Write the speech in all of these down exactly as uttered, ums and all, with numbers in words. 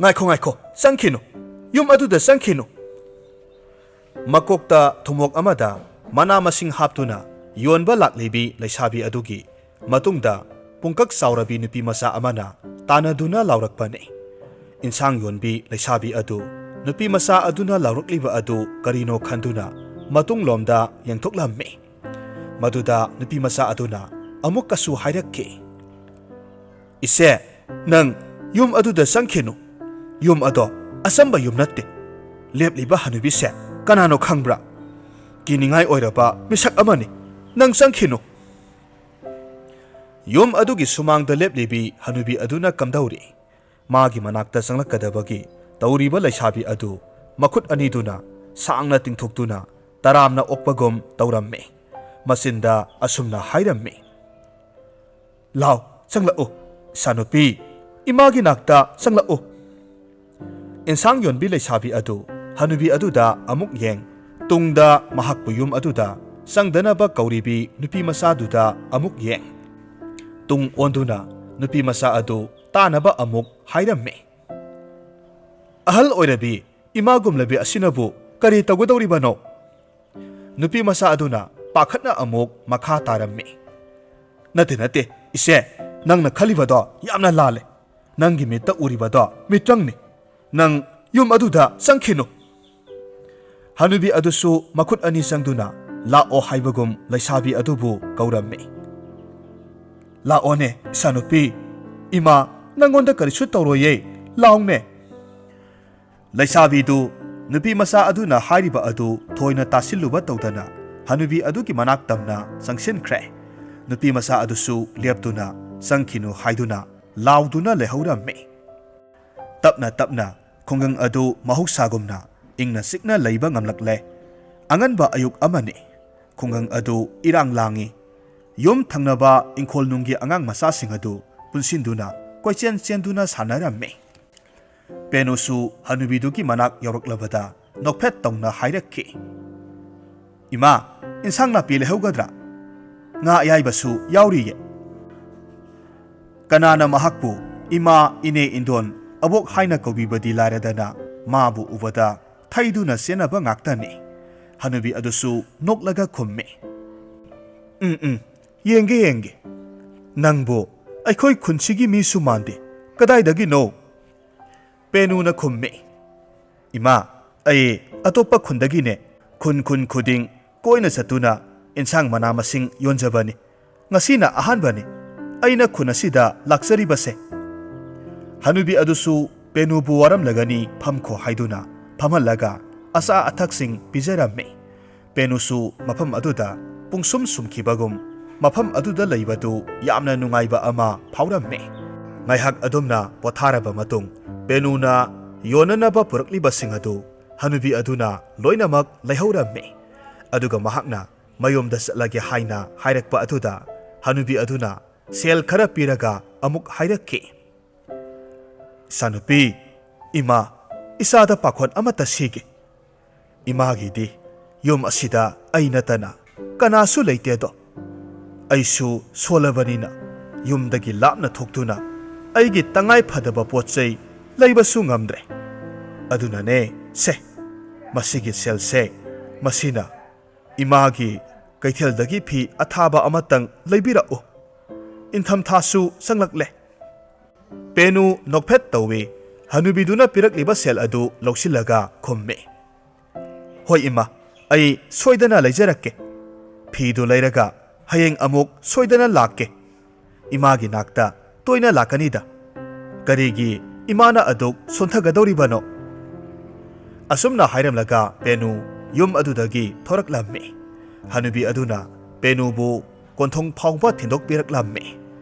"ꯉꯥꯏꯈꯣ, ꯉꯥꯏꯈꯣ, ꯆꯪꯈꯤꯅꯨ꯫ ꯌꯨꯝ ꯑꯗꯨꯗ ꯆꯪꯈꯤꯅꯨ꯫" ꯃꯀꯣꯛꯇ ꯊꯨꯝꯃꯣꯛ ꯑꯃꯗ ꯃꯅꯥ ꯃꯁꯤꯡ ꯍꯥꯞꯇꯨꯅ ꯌꯣꯟꯕ ꯂꯥꯛꯂꯤꯕꯤ ꯂꯩꯁꯥꯕꯤ ꯑꯗꯨꯒꯤ ꯃꯇꯨꯡꯗ ꯄꯨꯡꯀꯛ ꯆꯥꯎꯔꯕꯤ ꯅꯨꯄꯤ ꯃꯆꯥ ꯑꯃꯅ ꯇꯥꯟꯅꯗꯨꯅ ꯂꯥꯎꯔꯛꯄꯅꯤ꯫ ꯏꯟꯁꯥꯡ ꯌꯣꯟꯕꯤ ꯂꯩꯁꯥꯕꯤ ꯑꯗꯨ ꯅꯨꯄꯤ ꯃꯆꯥ ꯑꯗꯨꯅ ꯂꯥꯎꯔꯛꯂꯤꯕ ꯑꯗꯨ ꯀꯔꯤꯅꯣ ꯈꯟꯗꯨꯅ ꯃꯇꯨꯡꯂꯣꯝꯗ ꯌꯦꯡꯊꯣꯛꯂꯝꯃꯤ꯫ ꯃꯗꯨꯗ ꯅꯨꯄꯤ ꯃꯆꯥ ꯑꯗꯨꯅ ꯑꯃꯨꯛꯀꯁꯨ ꯍꯥꯏꯔꯛꯈꯤ, "ꯏꯆꯦ, ꯅꯪ ꯌꯨꯝ ꯑꯗꯨꯗ ꯆꯪꯈꯤꯅꯨ꯫ ꯌꯨꯝ ꯑꯗꯣ ꯑꯆꯝꯕ ꯌꯨꯝ ꯅꯠꯇꯦ꯫ ꯂꯦꯞꯂꯤꯕ ꯍꯅꯨꯕꯤꯁꯦ ꯀꯅꯥꯅꯣ ꯈꯪꯕ꯭ꯔꯥ? ꯀꯤꯅꯤꯡꯉꯥꯏ ꯑꯣꯏꯔꯕ ꯃꯤꯁꯛ ꯑꯃꯅꯤ꯫ ꯅꯪ ꯆꯪꯈꯤꯅꯨ꯫" ꯌꯨꯝ ꯑꯗꯨꯒꯤ ꯁꯨꯃꯥꯡꯗ ꯂꯦꯞꯂꯤꯕꯤ ꯍꯅꯨꯕꯤ ꯑꯗꯨꯅ ꯀꯝꯗꯧꯔꯤ? ꯃꯥꯒꯤ ꯃꯅꯥꯛꯇ ꯆꯪꯂꯛꯀꯗꯕꯒꯤ ꯇꯧꯔꯤꯕ ꯂꯩꯁꯥꯕꯤ ꯑꯗꯨ ꯃꯈꯨꯠ ꯑꯅꯤꯗꯨꯅ ꯁꯥꯡꯅ ꯇꯤꯡꯊꯣꯛꯇꯨꯅ ꯇꯔꯥꯝꯅ ꯑꯣꯛꯄꯒꯨꯝ ꯇꯧꯔꯝꯃꯤ꯫ ꯃꯆꯤꯟꯗ ꯑꯁꯨꯝꯅ ꯍꯥꯏꯔꯝꯃꯤ, "ꯂꯥꯎ, ꯆꯪꯂꯛꯎ, ꯏꯆꯥꯅꯨꯄꯤ, ꯏꯃꯥꯒꯤ ꯅꯥꯛꯇ ꯆꯪꯂꯛꯎ꯫" ꯏꯟꯁꯥꯡ ꯌꯣꯟꯕꯤ ꯂꯩꯁꯥꯕꯤ ꯑꯗꯨ ꯍꯅꯨꯕꯤ ꯑꯗꯨꯗ ꯑꯃꯨꯛ ꯌꯦꯡ, ꯇꯨꯡꯗ ꯃꯍꯥꯛꯄꯨ ꯌꯨꯝ ꯑꯗꯨꯗ ꯆꯪꯗꯅꯕ ꯀꯧꯔꯤꯕꯤ ꯅꯨꯄꯤ ꯃꯆꯥꯗꯨꯗ ꯑꯃꯨꯛ ꯌꯦꯡ꯫ ꯇꯨꯡ ꯑꯣꯟꯗꯨꯅ ꯅꯨꯄꯤ ꯃꯆꯥ ꯑꯗꯨ ꯇꯥꯅꯕ ꯑꯃꯨꯛ ꯍꯥꯏꯔꯝꯃꯤ, "ꯑꯍꯜ ꯑꯣꯏꯔꯕꯤ ꯏꯃꯥꯒꯨꯝꯂꯕꯤ ꯑꯁꯤꯅꯕꯨ ꯀꯔꯤ ꯇꯧꯒꯗꯧꯔꯤꯕꯅꯣ?" ꯅꯨꯄꯤ ꯃꯆꯥ ꯑꯗꯨꯅ ꯄꯥꯈꯠꯅ ꯑꯃꯨꯛ ꯃꯈꯥ ꯇꯥꯔꯝꯃꯤ, "ꯅꯠꯇꯦ, ꯅꯠꯇꯦ, ꯏꯆꯦ, ꯅꯪꯅ ꯈꯜꯂꯤꯕꯗꯣ ꯌꯥꯝꯅ ꯂꯥꯜꯂꯦ꯫ ꯅꯪꯒꯤ ꯃꯤꯠꯇ ꯎꯔꯤꯕꯗꯣ ꯃꯤꯇ꯭ꯔꯪꯅꯤ꯫ ꯅꯪ ꯌꯨꯝ ꯑꯗꯨꯗ ꯆꯪꯈꯤꯅꯨ꯫" ꯍꯅꯨꯕꯤ ꯑꯗꯨꯁꯨ ꯃꯈꯨꯠ ꯑꯅꯤ ꯆꯪꯗꯨꯅ "ꯂꯥꯛꯑꯣ" ꯍꯥꯏꯕꯒꯨꯝ ꯂꯩꯁꯥꯕꯤ ꯑꯗꯨꯕꯨ ꯀꯧꯔꯝꯃꯤ꯫ "ꯂꯥꯛꯑꯣꯅꯦ, ꯏꯆꯥꯅꯨꯄꯤ꯫ ꯏꯃꯥ ꯅꯪꯉꯣꯟꯗ ꯀꯔꯤꯁꯨ ꯇꯧꯔꯣꯏꯌꯦ꯫ ꯂꯥꯎꯅꯦ꯫" ꯂꯩꯁꯥꯕꯤꯗꯨ ꯅꯨꯄꯤ ꯃꯆꯥ ꯑꯗꯨꯅ ꯍꯥꯏꯔꯤꯕ ꯑꯗꯨ ꯊꯣꯏꯅ ꯇꯥꯁꯤꯜꯂꯨꯕ ꯇꯧꯗꯅ ꯍꯅꯨꯕꯤ ꯑꯗꯨꯒꯤ ꯃꯅꯥꯛ ꯇꯝꯅ ꯆꯪꯁꯤꯟꯈ꯭ꯔꯦ꯫ ꯅꯨꯄꯤ ꯃꯆꯥ ꯑꯗꯨꯁꯨ ꯂꯦꯞꯇꯨꯅ "ꯆꯪꯈꯤꯅꯨ" ꯍꯥꯏꯗꯨꯅ ꯂꯥꯎꯗꯨꯅ ꯂꯩꯍꯧꯔꯝꯃꯤ꯫ ꯇꯞꯅ ꯇꯞꯅ ꯈꯨꯡꯒꯪ ꯑꯗꯨ ꯃꯍꯧꯁꯥꯒꯨꯝꯅ ꯏꯪꯅ ꯆꯤꯛꯅ ꯂꯩꯕ ꯉꯝꯂꯛꯂꯦ꯫ ꯑꯉꯟꯕ ꯑꯌꯨꯛ ꯑꯃꯅꯤ꯫ ꯈꯨꯡꯒꯪ ꯑꯗꯨ ꯏꯔꯥꯡ ꯂꯥꯡꯏ꯫ ꯌꯨꯝ ꯊꯪꯅꯕ ꯏꯪꯈꯣꯜ ꯅꯨꯡꯒꯤ ꯑꯉꯥꯡ ꯃꯆꯥꯁꯤꯡ ꯑꯗꯨ ꯄꯨꯟꯁꯤꯟꯗꯨꯅ ꯀꯣꯏꯆꯦꯟ ꯆꯦꯟꯗꯨꯅ ꯁꯥꯟꯅꯔꯝꯃꯤ꯫ ꯄꯦꯅꯨꯁꯨ ꯍꯅꯨꯕꯤꯗꯨꯒꯤ ꯃꯅꯥꯛ ꯌꯧꯔꯛꯂꯕꯗ ꯅꯣꯛꯐꯦꯠ ꯇꯧꯅ ꯍꯥꯏꯔꯛꯈꯤ, "ꯏꯃꯥ, ꯏꯟꯁꯥꯡ ꯅꯥꯄꯤ ꯂꯩꯍꯧꯒꯗ꯭ꯔꯥ? ꯉꯥ ꯑꯌꯥꯏꯕꯁꯨ ꯌꯥꯎꯔꯤꯌꯦ꯫" ꯀꯅꯥꯅ ꯃꯍꯥꯛꯄꯨ ꯏꯃꯥ, ꯏꯅꯦ, ꯏꯟꯗꯣꯟ, ꯑꯕꯣꯛ ꯍꯥꯏꯅ ꯀꯧꯕꯤꯕꯗꯤ ꯂꯥꯏꯔꯗꯅ ꯃꯥꯕꯨ ꯎꯕꯗ ꯊꯩꯗꯨꯅ ꯆꯦꯟꯅꯕ ꯉꯥꯛꯇꯅꯤ꯫ ꯍꯅꯨꯕꯤ ꯑꯗꯨꯁꯨ ꯅꯣꯛꯂꯒ ꯈꯨꯝꯃꯤ, "ꯎꯝ, ꯎꯝ, ꯌꯦꯡꯒꯦ, ꯌꯦꯡꯒꯦ꯫ ꯅꯪꯕꯨ ꯑꯩꯈꯣꯏ ꯈꯨꯟꯁꯤꯒꯤ ꯃꯤꯁꯨ ꯃꯥꯟꯗꯦ꯫ ꯀꯗꯥꯏꯗꯒꯤꯅꯣ?" ꯄꯦꯅꯨꯅ ꯈꯨꯝꯃꯤ, "ꯏꯃꯥ, ꯑꯩ ꯑꯇꯣꯞꯄ ꯈꯨꯟꯗꯒꯤꯅꯦ꯫ ꯈꯨꯟ ꯈꯨꯟ ꯈꯨꯗꯤꯡ ꯀꯣꯏꯅ ꯆꯠꯇꯨꯅ ꯏꯟꯁꯥꯡ ꯃꯅꯥ ꯃꯁꯤꯡ ꯌꯣꯟꯖꯕꯅꯤ꯫ ꯉꯁꯤꯅ ꯑꯍꯥꯟꯕꯅꯤ ꯑꯩꯅ ꯈꯨꯟ ꯑꯁꯤꯗ ꯂꯥꯛꯆꯔꯤꯕꯁꯦ꯫" ꯍꯅꯨꯕꯤ ꯑꯗꯨꯁꯨ ꯄꯦꯅꯨꯕꯨ ꯋꯥꯔꯝꯂꯒꯅꯤ ꯐꯝꯈꯣ ꯍꯥꯏꯗꯨꯅ ꯐꯝꯍꯜꯂꯒ ꯑꯆꯥ ꯑꯊꯛꯁꯤꯡ ꯄꯤꯖꯔꯝꯃꯤ꯫ ꯄꯦꯅꯨꯁꯨ ꯃꯐꯝ ꯑꯗꯨꯗ ꯄꯨꯡꯁꯨꯝ ꯁꯨꯝꯈꯤꯕꯒꯨꯝ ꯃꯐꯝ ꯑꯗꯨꯗ ꯂꯩꯕꯗꯨ ꯌꯥꯝꯅ ꯅꯨꯡꯉꯥꯏꯕ ꯑꯃ ꯐꯥꯎꯔꯝꯃꯤ꯫ ꯉꯥꯏꯍꯥꯛ ꯑꯗꯨꯝꯅ ꯄꯣꯊꯥꯔꯕ ꯃꯇꯨꯡ ꯄꯦꯅꯨꯅ ꯌꯣꯟꯅꯅꯕ ꯄꯨꯔꯛꯂꯤꯕꯁꯤꯡ ꯑꯗꯨ ꯍꯅꯨꯕꯤ ꯑꯗꯨꯅ ꯂꯣꯏꯅꯃꯛ ꯂꯩꯍꯧꯔꯝꯃꯤ꯫ ꯑꯗꯨꯒ ꯃꯍꯥꯛꯅ ꯃꯌꯨꯝꯗ ꯆꯠꯂꯒꯦ ꯍꯥꯏꯅ ꯍꯥꯏꯔꯛꯄ ꯑꯗꯨꯗ ꯍꯅꯨꯕꯤ ꯑꯗꯨꯅ ꯁꯦꯜ ꯈꯔ ꯄꯤꯔꯒ ꯑꯃꯨꯛ ꯍꯥꯏꯔꯛꯈꯤ, "ꯏꯆꯥꯅꯨꯄꯤ, ꯏꯃꯥ, ꯏꯆꯥꯗ ꯄꯥꯈꯣꯟ ꯑꯃꯠꯇ ꯁꯤꯒꯦ꯫ ꯏꯃꯥꯒꯤꯗꯤ ꯌꯨꯝ ꯑꯁꯤꯗ ꯑꯩ ꯅꯠꯇꯅ ꯀꯅꯥꯁꯨ ꯂꯩꯇꯦꯗꯣ꯫ ꯑꯩꯁꯨ ꯁꯣꯜꯂꯕꯅꯤꯅ ꯌꯨꯝꯗꯒꯤ ꯂꯥꯞꯅ ꯊꯣꯛꯇꯨꯅ ꯑꯩꯒꯤ ꯇꯉꯥꯏ ꯐꯗꯕ ꯄꯣꯠ ꯆꯩ ꯂꯩꯕꯁꯨ ꯉꯝꯗ꯭ꯔꯦ꯫ ꯑꯗꯨꯅꯅꯦ, ꯁꯦ, ꯃꯁꯤꯒꯤ ꯁꯦꯜꯁꯦ, ꯃꯁꯤꯅ ꯏꯃꯥꯒꯤ ꯀꯩꯊꯦꯜꯗꯒꯤ ꯐꯤ ꯑꯊꯥꯕ ꯑꯃꯇꯪ ꯂꯩꯕꯤꯔꯛꯎ꯫ ꯏꯪꯊꯝꯊꯥꯁꯨ ꯆꯪꯂꯛꯂꯦ꯫" ꯄꯦꯅꯨ ꯅꯣꯛꯐꯦꯠ ꯇꯧꯏ꯫ ꯍꯅꯨꯕꯤꯗꯨꯅ ꯄꯤꯔꯛꯂꯤꯕ ꯁꯦꯜ ꯑꯗꯨ ꯂꯧꯁꯤꯜꯂꯒ ꯈꯨꯝꯃꯤ, "ꯍꯣꯏ ꯏꯃꯥ, ꯑꯩ ꯁꯣꯏꯗꯅ ꯂꯩꯖꯔꯛꯀꯦ꯫ ꯐꯤꯗꯨ ꯂꯩꯔꯒ ꯍꯌꯦꯡ ꯑꯃꯨꯛ ꯁꯣꯏꯗꯅ ꯂꯥꯛꯀꯦ꯫ ꯏꯃꯥꯒꯤ ꯅꯥꯛꯇ ꯇꯣꯏꯅ ꯂꯥꯛꯀꯅꯤꯗ꯫ ꯀꯔꯤꯒꯤ ꯏꯃꯥꯅ ꯑꯗꯨꯛ ꯁꯣꯟꯊꯒꯗꯧꯔꯤꯕꯅꯣ?" ꯑꯁꯨꯝꯅ ꯍꯥꯏꯔꯝꯂꯒ ꯄꯦꯅꯨ ꯌꯨꯝ ꯑꯗꯨꯗꯒꯤ ꯊꯣꯔꯛꯂꯝꯃꯤ꯫ ꯍꯅꯨꯕꯤ ꯑꯗꯨꯅ ꯄꯦꯅꯨꯕꯨ ꯀꯣꯟꯊꯣꯡ ꯐꯥꯎꯕ ꯊꯤꯟꯗꯣꯛꯄꯤꯔꯛꯂꯝꯃꯤ꯫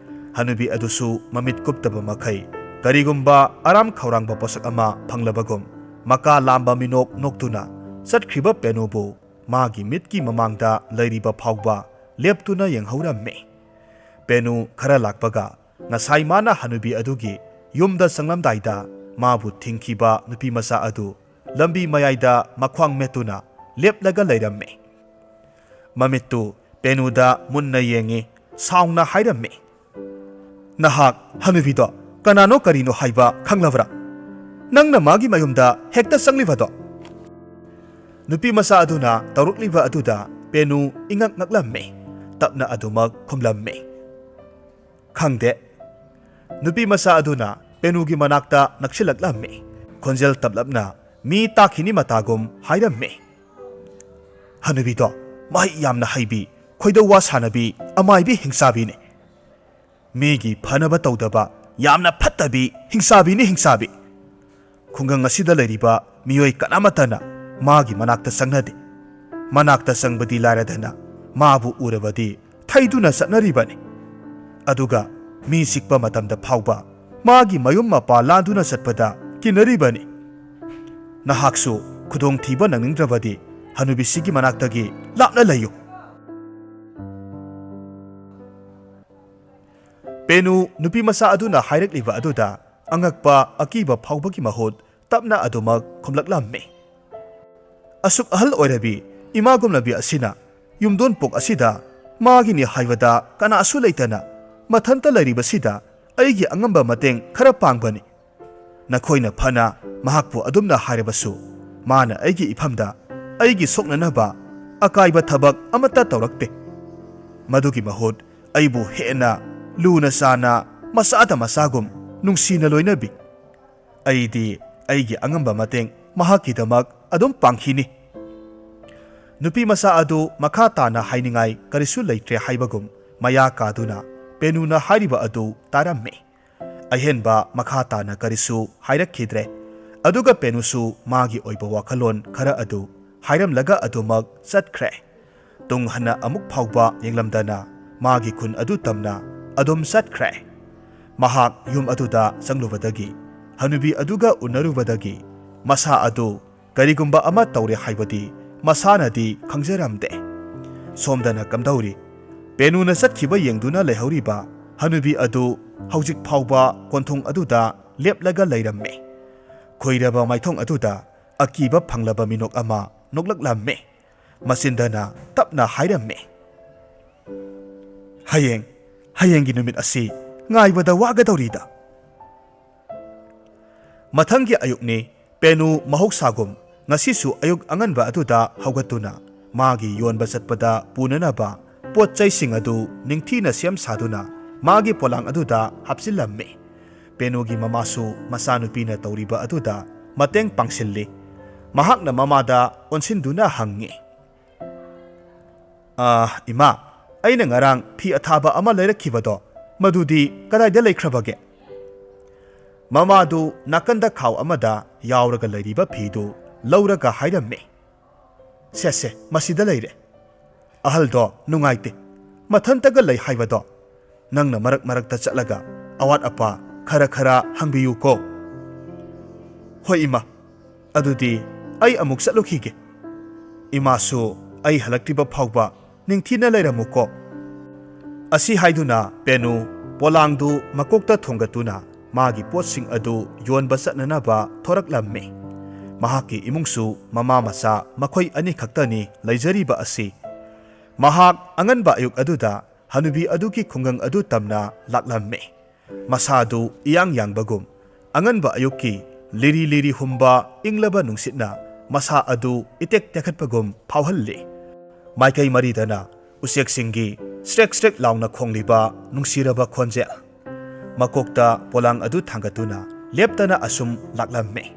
ꯍꯅꯨꯕꯤ ꯑꯗꯨꯁꯨ ꯃꯃꯤꯠ ꯀꯨꯞꯇꯕ ꯃꯈꯩ ꯀꯔꯤꯒꯨꯝꯕ ꯑꯔꯥꯝ ꯈꯧꯔꯥꯡꯕ ꯄꯣꯠꯁꯛ ꯑꯃ ꯐꯪꯂꯕꯒꯨꯝ ꯃꯀꯥ ꯂꯥꯝꯕ ꯃꯤꯅꯣꯛ ꯅꯣꯛꯇꯨꯅ ꯆꯠꯈ꯭ꯔꯤꯕ ꯄꯦꯅꯨꯕꯨ ꯃꯥꯒꯤ ꯃꯤꯠꯀꯤ ꯃꯃꯥꯡꯗ ꯂꯩꯔꯤꯕ ꯐꯥꯎꯕ ꯂꯦꯞꯇꯨꯅ ꯌꯦꯡꯍꯧꯔꯝꯃꯤ꯫ ꯄꯦꯅꯨ ꯈꯔ ꯂꯥꯛꯄꯒ ꯉꯁꯥꯏ ꯃꯥꯅ ꯍꯅꯨꯕꯤ ꯑꯗꯨꯒꯤ ꯌꯨꯝꯗ ꯆꯪꯂꯝꯗꯥꯏꯗ ꯃꯥꯕꯨ ꯊꯤꯡꯈꯤꯕ ꯅꯨꯄꯤꯃꯆꯥ ꯑꯗꯨ ꯂꯝꯕꯤ ꯃꯌꯥꯏꯗ ꯃꯈ꯭ꯋꯥꯡ ꯃꯦꯠꯇꯨꯅ ꯂꯦꯞꯂꯒ ꯂꯩꯔꯝꯃꯤ꯫ ꯃꯃꯤꯠꯇꯨ ꯄꯦꯅꯨꯗ ꯃꯨꯟꯅ ꯌꯦꯡꯉꯤ, ꯁꯥꯎꯅ ꯍꯥꯏꯔꯝꯃꯤ, "ꯅꯍꯥꯛ ꯍꯅꯨꯕꯤꯗꯣ ꯀꯅꯥꯅꯣ ꯀꯔꯤꯅꯣ ꯍꯥꯏꯕ ꯈꯪꯂꯕ꯭ꯔꯥ?" ꯅꯪꯅ ꯃꯥꯒꯤ ꯃꯌꯨꯝꯗ ꯍꯦꯛꯇ ꯆꯪꯂꯤꯕꯗꯣ?" ꯅꯨꯄꯤ ꯃꯆꯥ ꯑꯗꯨꯅ ꯇꯧꯔꯛꯂꯤꯕ ꯑꯗꯨꯗ ꯄꯦꯅꯨ ꯏꯉꯛ ꯉꯛꯂꯝꯃꯤ꯫ ꯇꯞꯅ ꯑꯗꯨꯃꯛ ꯈꯨꯝꯂꯝꯃꯤ, "ꯈꯪꯗꯦ꯫" ꯅꯨꯄꯤ ꯃꯆꯥ ꯑꯗꯨꯅ ꯄꯦꯅꯨꯒꯤ ꯃꯅꯥꯛꯇ ꯅꯛꯁꯤꯜꯂꯛꯂꯝꯃꯤ꯫ ꯈꯣꯟꯖꯦꯜ ꯇꯞꯂꯞꯅ, ꯃꯤ ꯇꯥꯈꯤꯅꯤ ꯃꯇꯥꯒꯨꯝ ꯍꯥꯏꯔꯝꯃꯤ, "ꯍꯅꯨꯕꯤꯗꯣ ꯃꯍꯩ ꯌꯥꯝꯅ ꯍꯩꯕꯤ, ꯈꯣꯏꯗꯧ ꯋꯥ ꯁꯥꯟꯅꯕꯤ, ꯑꯃꯥꯏꯕꯤ ꯍꯤꯡꯆꯥꯕꯤꯅꯤ꯫ ꯃꯤꯒꯤ ꯐꯅꯕ ꯇꯧꯗꯕ, ꯌꯥꯝꯅ ꯐꯠꯇꯕꯤ ꯍꯤꯡꯆꯥꯕꯤꯅꯤ, ꯍꯤꯡꯆꯥꯕꯤ꯫ ꯈꯨꯡꯒꯪ ꯑꯁꯤꯗ ꯂꯩꯔꯤꯕ ꯃꯤꯑꯣꯏ ꯀꯅꯥꯃꯠꯇꯅ ꯃꯥꯒꯤ ꯃꯅꯥꯛꯇ ꯆꯪꯅꯗꯦ꯫ ꯃꯅꯥꯛꯇ ꯆꯪꯕꯗꯤ ꯂꯥꯏꯔꯗꯅ, ꯃꯥꯕꯨ ꯎꯔꯕꯗꯤ ꯊꯩꯗꯨꯅ ꯆꯠꯅꯔꯤꯕꯅꯤ꯫ ꯑꯗꯨꯒ ꯃꯤ ꯆꯤꯛꯄ ꯃꯇꯝꯗ ꯐꯥꯎꯕ ꯃꯥꯒꯤ ꯃꯌꯨꯝ ꯃꯄꯥ ꯂꯥꯟꯗꯨꯅ ꯆꯠꯄꯗ ꯀꯤꯅꯔꯤꯕꯅꯤ꯫ ꯅꯍꯥꯛꯁꯨ ꯈꯨꯗꯣꯡꯊꯤꯕ ꯅꯪꯅꯤꯡꯗ꯭ꯔꯕꯗꯤ ꯍꯅꯨꯕꯤꯁꯤꯒꯤ ꯃꯅꯥꯛꯇꯒꯤ ꯂꯥꯞꯅ ꯂꯩꯌꯨ꯫" ꯄꯦꯅꯨ ꯅꯨꯄꯤ ꯃꯆꯥ ꯑꯗꯨꯅ ꯍꯥꯏꯔꯛꯂꯤꯕ ꯑꯗꯨꯗ ꯑꯉꯛꯄ, ꯑꯀꯤꯕ ꯐꯥꯎꯕꯒꯤ ꯃꯍꯨꯠ ꯇꯞꯅ ꯑꯗꯨꯃꯛ ꯈꯨꯝꯂꯛꯂꯝꯃꯤ, "ꯑꯁꯨꯛ ꯑꯍꯜ ꯑꯣꯏꯔꯕꯤ ꯏꯃꯥ ꯒꯨꯝꯂꯕꯤ ꯑꯁꯤꯅ ꯌꯨꯝꯗꯣꯟꯄꯣꯛ ꯑꯁꯤꯗ ꯃꯥꯒꯤꯅꯤ ꯍꯥꯏꯕꯗ ꯀꯅꯥꯁꯨ ꯂꯩꯇꯅ ꯃꯊꯟꯇ ꯂꯩꯔꯤꯕꯁꯤꯗ ꯑꯩꯒꯤ ꯑꯉꯝꯕ ꯃꯇꯦꯡ ꯈꯔ ꯄꯥꯡꯕꯅꯤ꯫ ꯅꯈꯣꯏꯅ ꯐꯅ ꯃꯍꯥꯛꯄꯨ ꯑꯗꯨꯝꯅ ꯍꯥꯏꯔꯕꯁꯨ, ꯃꯥꯅ ꯑꯩꯒꯤ ꯏꯐꯝꯗ ꯑꯩꯒꯤ ꯁꯣꯛꯅꯅꯕ ꯑꯀꯥꯏꯕ ꯊꯕꯛ ꯑꯃꯠꯇ ꯇꯧꯔꯛꯇꯦ꯫ ꯃꯗꯨꯒꯤ ꯃꯍꯨꯠ ꯑꯩꯕꯨ ꯍꯦꯟꯅ ꯂꯨꯅ ꯆꯥꯟꯅ, ꯃꯆꯥꯗ ꯃꯆꯥꯒꯨꯝ ꯅꯨꯡꯁꯤꯅ ꯂꯣꯏꯅꯕꯤ꯫ ꯑꯩꯗꯤ ꯑꯩꯒꯤ ꯑꯉꯝꯕ ꯃꯇꯦꯡ ꯃꯍꯥꯛꯀꯤꯗꯃꯛ ꯑꯗꯨꯝ ꯄꯥꯡꯈꯤꯅꯤ꯫" ꯅꯨꯄꯤ ꯃꯆꯥ ꯑꯗꯨ ꯃꯈꯥ ꯇꯥꯅ ꯍꯥꯏꯅꯤꯡꯉꯥꯏ ꯀꯔꯤꯁꯨ ꯂꯩꯇ꯭ꯔꯦ ꯍꯥꯏꯕꯒꯨꯝ ꯃꯌꯥ ꯀꯥꯗꯨꯅ ꯄꯦꯅꯨꯅ ꯍꯥꯏꯔꯤꯕ ꯑꯗꯨ ꯇꯥꯔꯝꯃꯤ꯫ ꯑꯍꯦꯟꯕ ꯃꯈꯥ ꯇꯥꯅ ꯀꯔꯤꯁꯨ ꯍꯥꯏꯔꯛꯈꯤꯗ꯭ꯔꯦ꯫ ꯑꯗꯨꯒ ꯄꯦꯅꯨꯁꯨ ꯃꯥꯒꯤ ꯑꯣꯏꯕ ꯋꯥꯈꯜꯂꯣꯟ ꯈꯔ ꯑꯗꯨ ꯍꯥꯏꯔꯝꯂꯒ ꯑꯗꯨꯃꯛ ꯆꯠꯈ꯭ꯔꯦ꯫ ꯇꯨꯡ ꯍꯟꯅ ꯑꯃꯨꯛ ꯐꯥꯎꯕ ꯌꯦꯡꯂꯝꯗꯅ ꯃꯥꯒꯤ ꯈꯨꯟ ꯑꯗꯨ ꯇꯝꯅ ꯑꯗꯨꯝ ꯆꯠꯈ꯭ꯔꯦ꯫ ꯃꯍꯥꯛ ꯌꯨꯝ ꯑꯗꯨꯗ ꯆꯪꯂꯨꯕꯗꯒꯤ, ꯍꯅꯨꯕꯤ ꯑꯗꯨꯒ ꯎꯅꯔꯨꯕꯗꯒꯤ, ꯃꯁꯥ ꯑꯗꯨ ꯀꯔꯤꯒꯨꯝꯕ ꯑꯃ ꯇꯧꯔꯦ ꯍꯥꯏꯕꯗꯤ ꯃꯁꯥꯅꯗꯤ ꯈꯪꯖꯔꯝꯗꯦ꯫ ꯁꯣꯝꯗꯅ ꯀꯝꯗꯧꯔꯤ? ꯄꯦꯅꯨꯅ ꯆꯠꯈꯤꯕ ꯌꯦꯡꯗꯨꯅ ꯂꯩꯍꯧꯔꯤꯕ ꯍꯅꯨꯕꯤ ꯑꯗꯨ ꯍꯧꯖꯤꯛ ꯐꯥꯎꯕ ꯀꯣꯟꯊꯣꯡ ꯑꯗꯨꯗ ꯂꯦꯞꯂꯒ ꯂꯩꯔꯝꯃꯤ꯫ ꯈꯨꯏꯔꯕ ꯃꯥꯏꯊꯣꯡ ꯑꯗꯨꯗ ꯑꯀꯤꯕ ꯐꯪꯂꯕ ꯃꯤꯅꯣꯛ ꯑꯃ ꯅꯣꯛꯂꯛꯂꯝꯃꯤ꯫ ꯃꯆꯤꯟꯗꯅ ꯇꯞꯅ ꯍꯥꯏꯔꯝꯃꯤ, "ꯍꯌꯦꯡ, ꯍꯌꯦꯡꯒꯤ ꯅꯨꯃꯤꯠ ꯑꯁꯤ ꯉꯥꯏꯕꯗ ꯋꯥꯒꯗꯧꯔꯤꯗ꯫" ꯃꯊꯪꯒꯤ ꯑꯌꯨꯛꯅꯤ꯫ ꯄꯦꯅꯨ ꯃꯍꯧꯁꯥꯒꯨꯝ ꯉꯁꯤꯁꯨ ꯑꯌꯨꯛ ꯑꯉꯟꯕ ꯑꯗꯨꯗ ꯍꯧꯒꯠꯇꯨꯅ ꯃꯥꯒꯤ ꯌꯣꯟꯕ ꯆꯠꯄꯗ ꯄꯨꯅꯅꯕ ꯄꯣꯠ ꯆꯩꯁꯤꯡ ꯑꯗꯨ ꯅꯤꯡꯊꯤꯅ ꯁꯦꯝ ꯁꯥꯗꯨꯅ ꯃꯥꯒꯤ ꯄꯣꯂꯥꯡ ꯑꯗꯨꯗ ꯍꯥꯞꯆꯤꯜꯂꯝꯃꯤ꯫ ꯄꯦꯅꯨꯒꯤ ꯃꯃꯥꯁꯨ ꯃꯆꯥꯅꯨꯄꯤꯅ ꯇꯧꯔꯤꯕ ꯑꯗꯨꯗ ꯃꯇꯦꯡ ꯄꯥꯡꯁꯤꯜꯂꯤ꯫ ꯃꯍꯥꯛꯅ ꯃꯃꯥꯗ ꯑꯣꯟꯁꯤꯟꯗꯨꯅ ꯍꯪꯉꯤ, "ꯑꯥ, ꯏꯃꯥ, ꯑꯩꯅ ꯉꯔꯥꯡ ꯐꯤ ꯑꯊꯥꯕ ꯑꯃ ꯂꯩꯔꯛꯈꯤꯕꯗꯣ, ꯃꯗꯨꯗꯤ ꯀꯗꯥꯏꯗ ꯂꯩꯈ꯭ꯔꯕꯒꯦ?" ꯃꯃꯥꯗꯨ ꯅꯥꯀꯟꯗ ꯈꯥꯎ ꯑꯃꯗ ꯌꯥꯎꯔꯒ ꯂꯩꯔꯤꯕ ꯐꯤꯗꯨ ꯂꯧꯔꯒ ꯍꯥꯏꯔꯝꯃꯤ, "ꯁꯦ, ꯁꯦ, ꯃꯁꯤꯗ ꯂꯩꯔꯦ꯫ ꯑꯍꯜꯗꯣ ꯅꯨꯡꯉꯥꯏꯇꯦ, ꯃꯊꯟꯇꯒ ꯂꯩ ꯍꯥꯏꯕꯗꯣ꯫ ꯅꯪꯅ ꯃꯔꯛ ꯃꯔꯛꯇ ꯆꯠꯂꯒ ꯑꯋꯥꯠ ꯑꯄꯥ ꯈꯔ ꯈꯔ ꯍꯪꯕꯤꯌꯨꯀꯣ꯫" "ꯍꯣꯏ ꯏꯃꯥ, ꯑꯗꯨꯗꯤ ꯑꯩ ꯑꯃꯨꯛ ꯆꯠꯂꯨꯈꯤꯒꯦ꯫ ꯏꯃꯥꯁꯨ ꯑꯩ ꯍꯜꯂꯛꯇ꯭ꯔꯤꯕ ꯐꯥꯎꯕ ꯅꯤꯡꯊꯤꯅ ꯂꯩꯔꯝꯃꯨꯀꯣ꯫" ꯑꯁꯤ ꯍꯥꯏꯗꯨꯅ ꯄꯦꯅꯨ ꯄꯣꯂꯥꯡꯗꯨ ꯃꯀꯣꯛꯇ ꯊꯣꯡꯒꯠꯇꯨꯅ ꯃꯥꯒꯤ ꯄꯣꯠꯁꯤꯡ ꯑꯗꯨ ꯌꯣꯟꯕ ꯆꯠꯅꯅꯕ ꯊꯣꯔꯛꯂꯝꯃꯤ꯫ ꯃꯍꯥꯛꯀꯤ ꯏꯃꯨꯡꯁꯨ ꯃꯃꯥ ꯃꯆꯥ ꯃꯈꯣꯏ ꯑꯅꯤꯈꯛꯇꯅꯤ ꯂꯩꯖꯔꯤꯕ ꯑꯁꯤ꯫ ꯃꯍꯥꯛ ꯑꯉꯟꯕ ꯑꯌꯨꯛ ꯑꯗꯨꯗ ꯍꯅꯨꯕꯤ ꯑꯗꯨꯒꯤ ꯈꯨꯡꯒꯪ ꯑꯗꯨ ꯇꯝꯅ ꯂꯥꯛꯂꯝꯃꯤ꯫ ꯃꯁꯥꯗꯨ ꯏꯌꯥꯡ ꯌꯥꯡꯕꯒꯨꯝ, ꯑꯉꯟꯕ ꯑꯌꯨꯛꯀꯤ ꯂꯤꯔꯤ ꯂꯤꯔꯤ ꯍꯨꯝꯕ ꯏꯪꯂꯕ ꯅꯨꯡꯁꯤꯠꯅ ꯃꯁꯥ ꯑꯗꯨ ꯏꯇꯦꯛ ꯇꯦꯛꯈꯠꯄꯒꯨꯝ ꯐꯥꯎꯍꯜꯂꯤ꯫ ꯃꯥꯏꯀꯩ ꯃꯔꯤꯗꯅ ꯎꯆꯦꯛꯁꯤꯡꯒꯤ ꯁ꯭ꯔꯦꯛ ꯁ꯭ꯔꯦꯛ ꯂꯥꯎꯅ ꯈꯣꯡꯂꯤꯕ ꯅꯨꯡꯁꯤꯔꯕ ꯈꯣꯟꯖꯦꯜ꯫ ꯃꯀꯣꯛꯇ ꯄꯣꯂꯥꯡ ꯑꯗꯨ ꯊꯥꯡꯒꯠꯇꯨꯅ ꯂꯦꯞꯇꯅ ꯑꯁꯨꯝ ꯂꯥꯛꯂꯝꯃꯤ꯫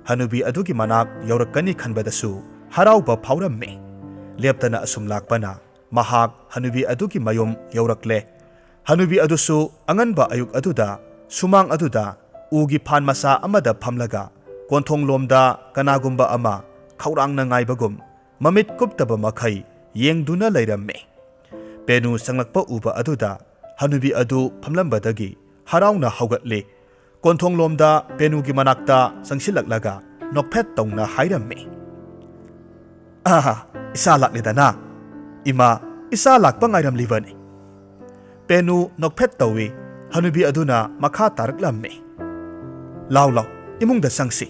ꯍꯅꯨꯕꯤ ꯑꯗꯨꯒꯤ ꯃꯅꯥꯛ ꯌꯧꯔꯛꯀꯅꯤ ꯈꯟꯕꯗꯁꯨ ꯍꯔꯥꯎꯕ ꯐꯥꯎꯔꯝꯃꯤ꯫ ꯂꯦꯞꯇꯅ ꯑꯁꯨꯝ ꯂꯥꯛꯄꯅ ꯃꯍꯥꯛ ꯍꯅꯨꯕꯤ ꯑꯗꯨꯒꯤ ꯃꯌꯨꯝ ꯌꯧꯔꯛꯂꯦ꯫ ꯍꯅꯨꯕꯤ ꯑꯗꯨꯁꯨ ꯑꯉꯟꯕ ꯑꯌꯨꯛ ꯑꯗꯨꯗ ꯁꯨꯃꯥꯡ ꯑꯗꯨꯗ ꯎꯒꯤ ꯐꯥꯟ ꯃꯆꯥ ꯑꯃꯗ ꯐꯝꯂꯒ ꯀꯣꯟꯊꯣꯡꯂꯣꯝꯗ ꯀꯅꯥꯒꯨꯝꯕ ꯑꯃ ꯈꯧꯔꯥꯡꯅ ꯉꯥꯏꯕꯒꯨꯝ ꯃꯃꯤꯠ ꯀꯨꯞꯇꯕ ꯃꯈꯩ ꯌꯦꯡꯗꯨꯅ ꯂꯩꯔꯝꯃꯤ꯫ ꯄꯦꯅꯨ ꯆꯪꯂꯛꯄ ꯎꯕ ꯑꯗꯨꯗ ꯍꯅꯨꯕꯤ ꯑꯗꯨ ꯐꯝꯂꯝꯕꯗꯒꯤ ꯍꯔꯥꯎꯅ ꯍꯧꯒꯠꯂꯤ꯫ ꯀꯣꯟꯊꯣꯡꯂꯣꯝꯗ ꯄꯦꯅꯨꯒꯤ ꯃꯅꯥꯛꯇ ꯆꯪꯁꯤꯜꯂꯛꯂꯒ ꯅꯣꯛꯐꯦꯠ ꯇꯧꯅ ꯍꯥꯏꯔꯝꯃꯤ, "ꯑꯥ, ꯏꯆꯥ ꯂꯥꯛꯂꯦꯗꯅ꯫ ꯏꯃꯥ, ꯏꯆꯥ ꯂꯥꯛꯄ ꯉꯥꯏꯔꯝꯂꯤꯕꯅꯤ꯫" ꯄꯦꯅꯨ ꯅꯣꯛꯐꯦꯠ ꯇꯧꯏ꯫ ꯍꯅꯨꯕꯤ ꯑꯗꯨꯅ ꯃꯈꯥ ꯇꯥꯔꯛꯂꯝꯃꯤ, "ꯂꯥꯎ, ꯂꯥꯎ, ꯏꯃꯨꯡꯗ ꯆꯪꯁꯤ꯫"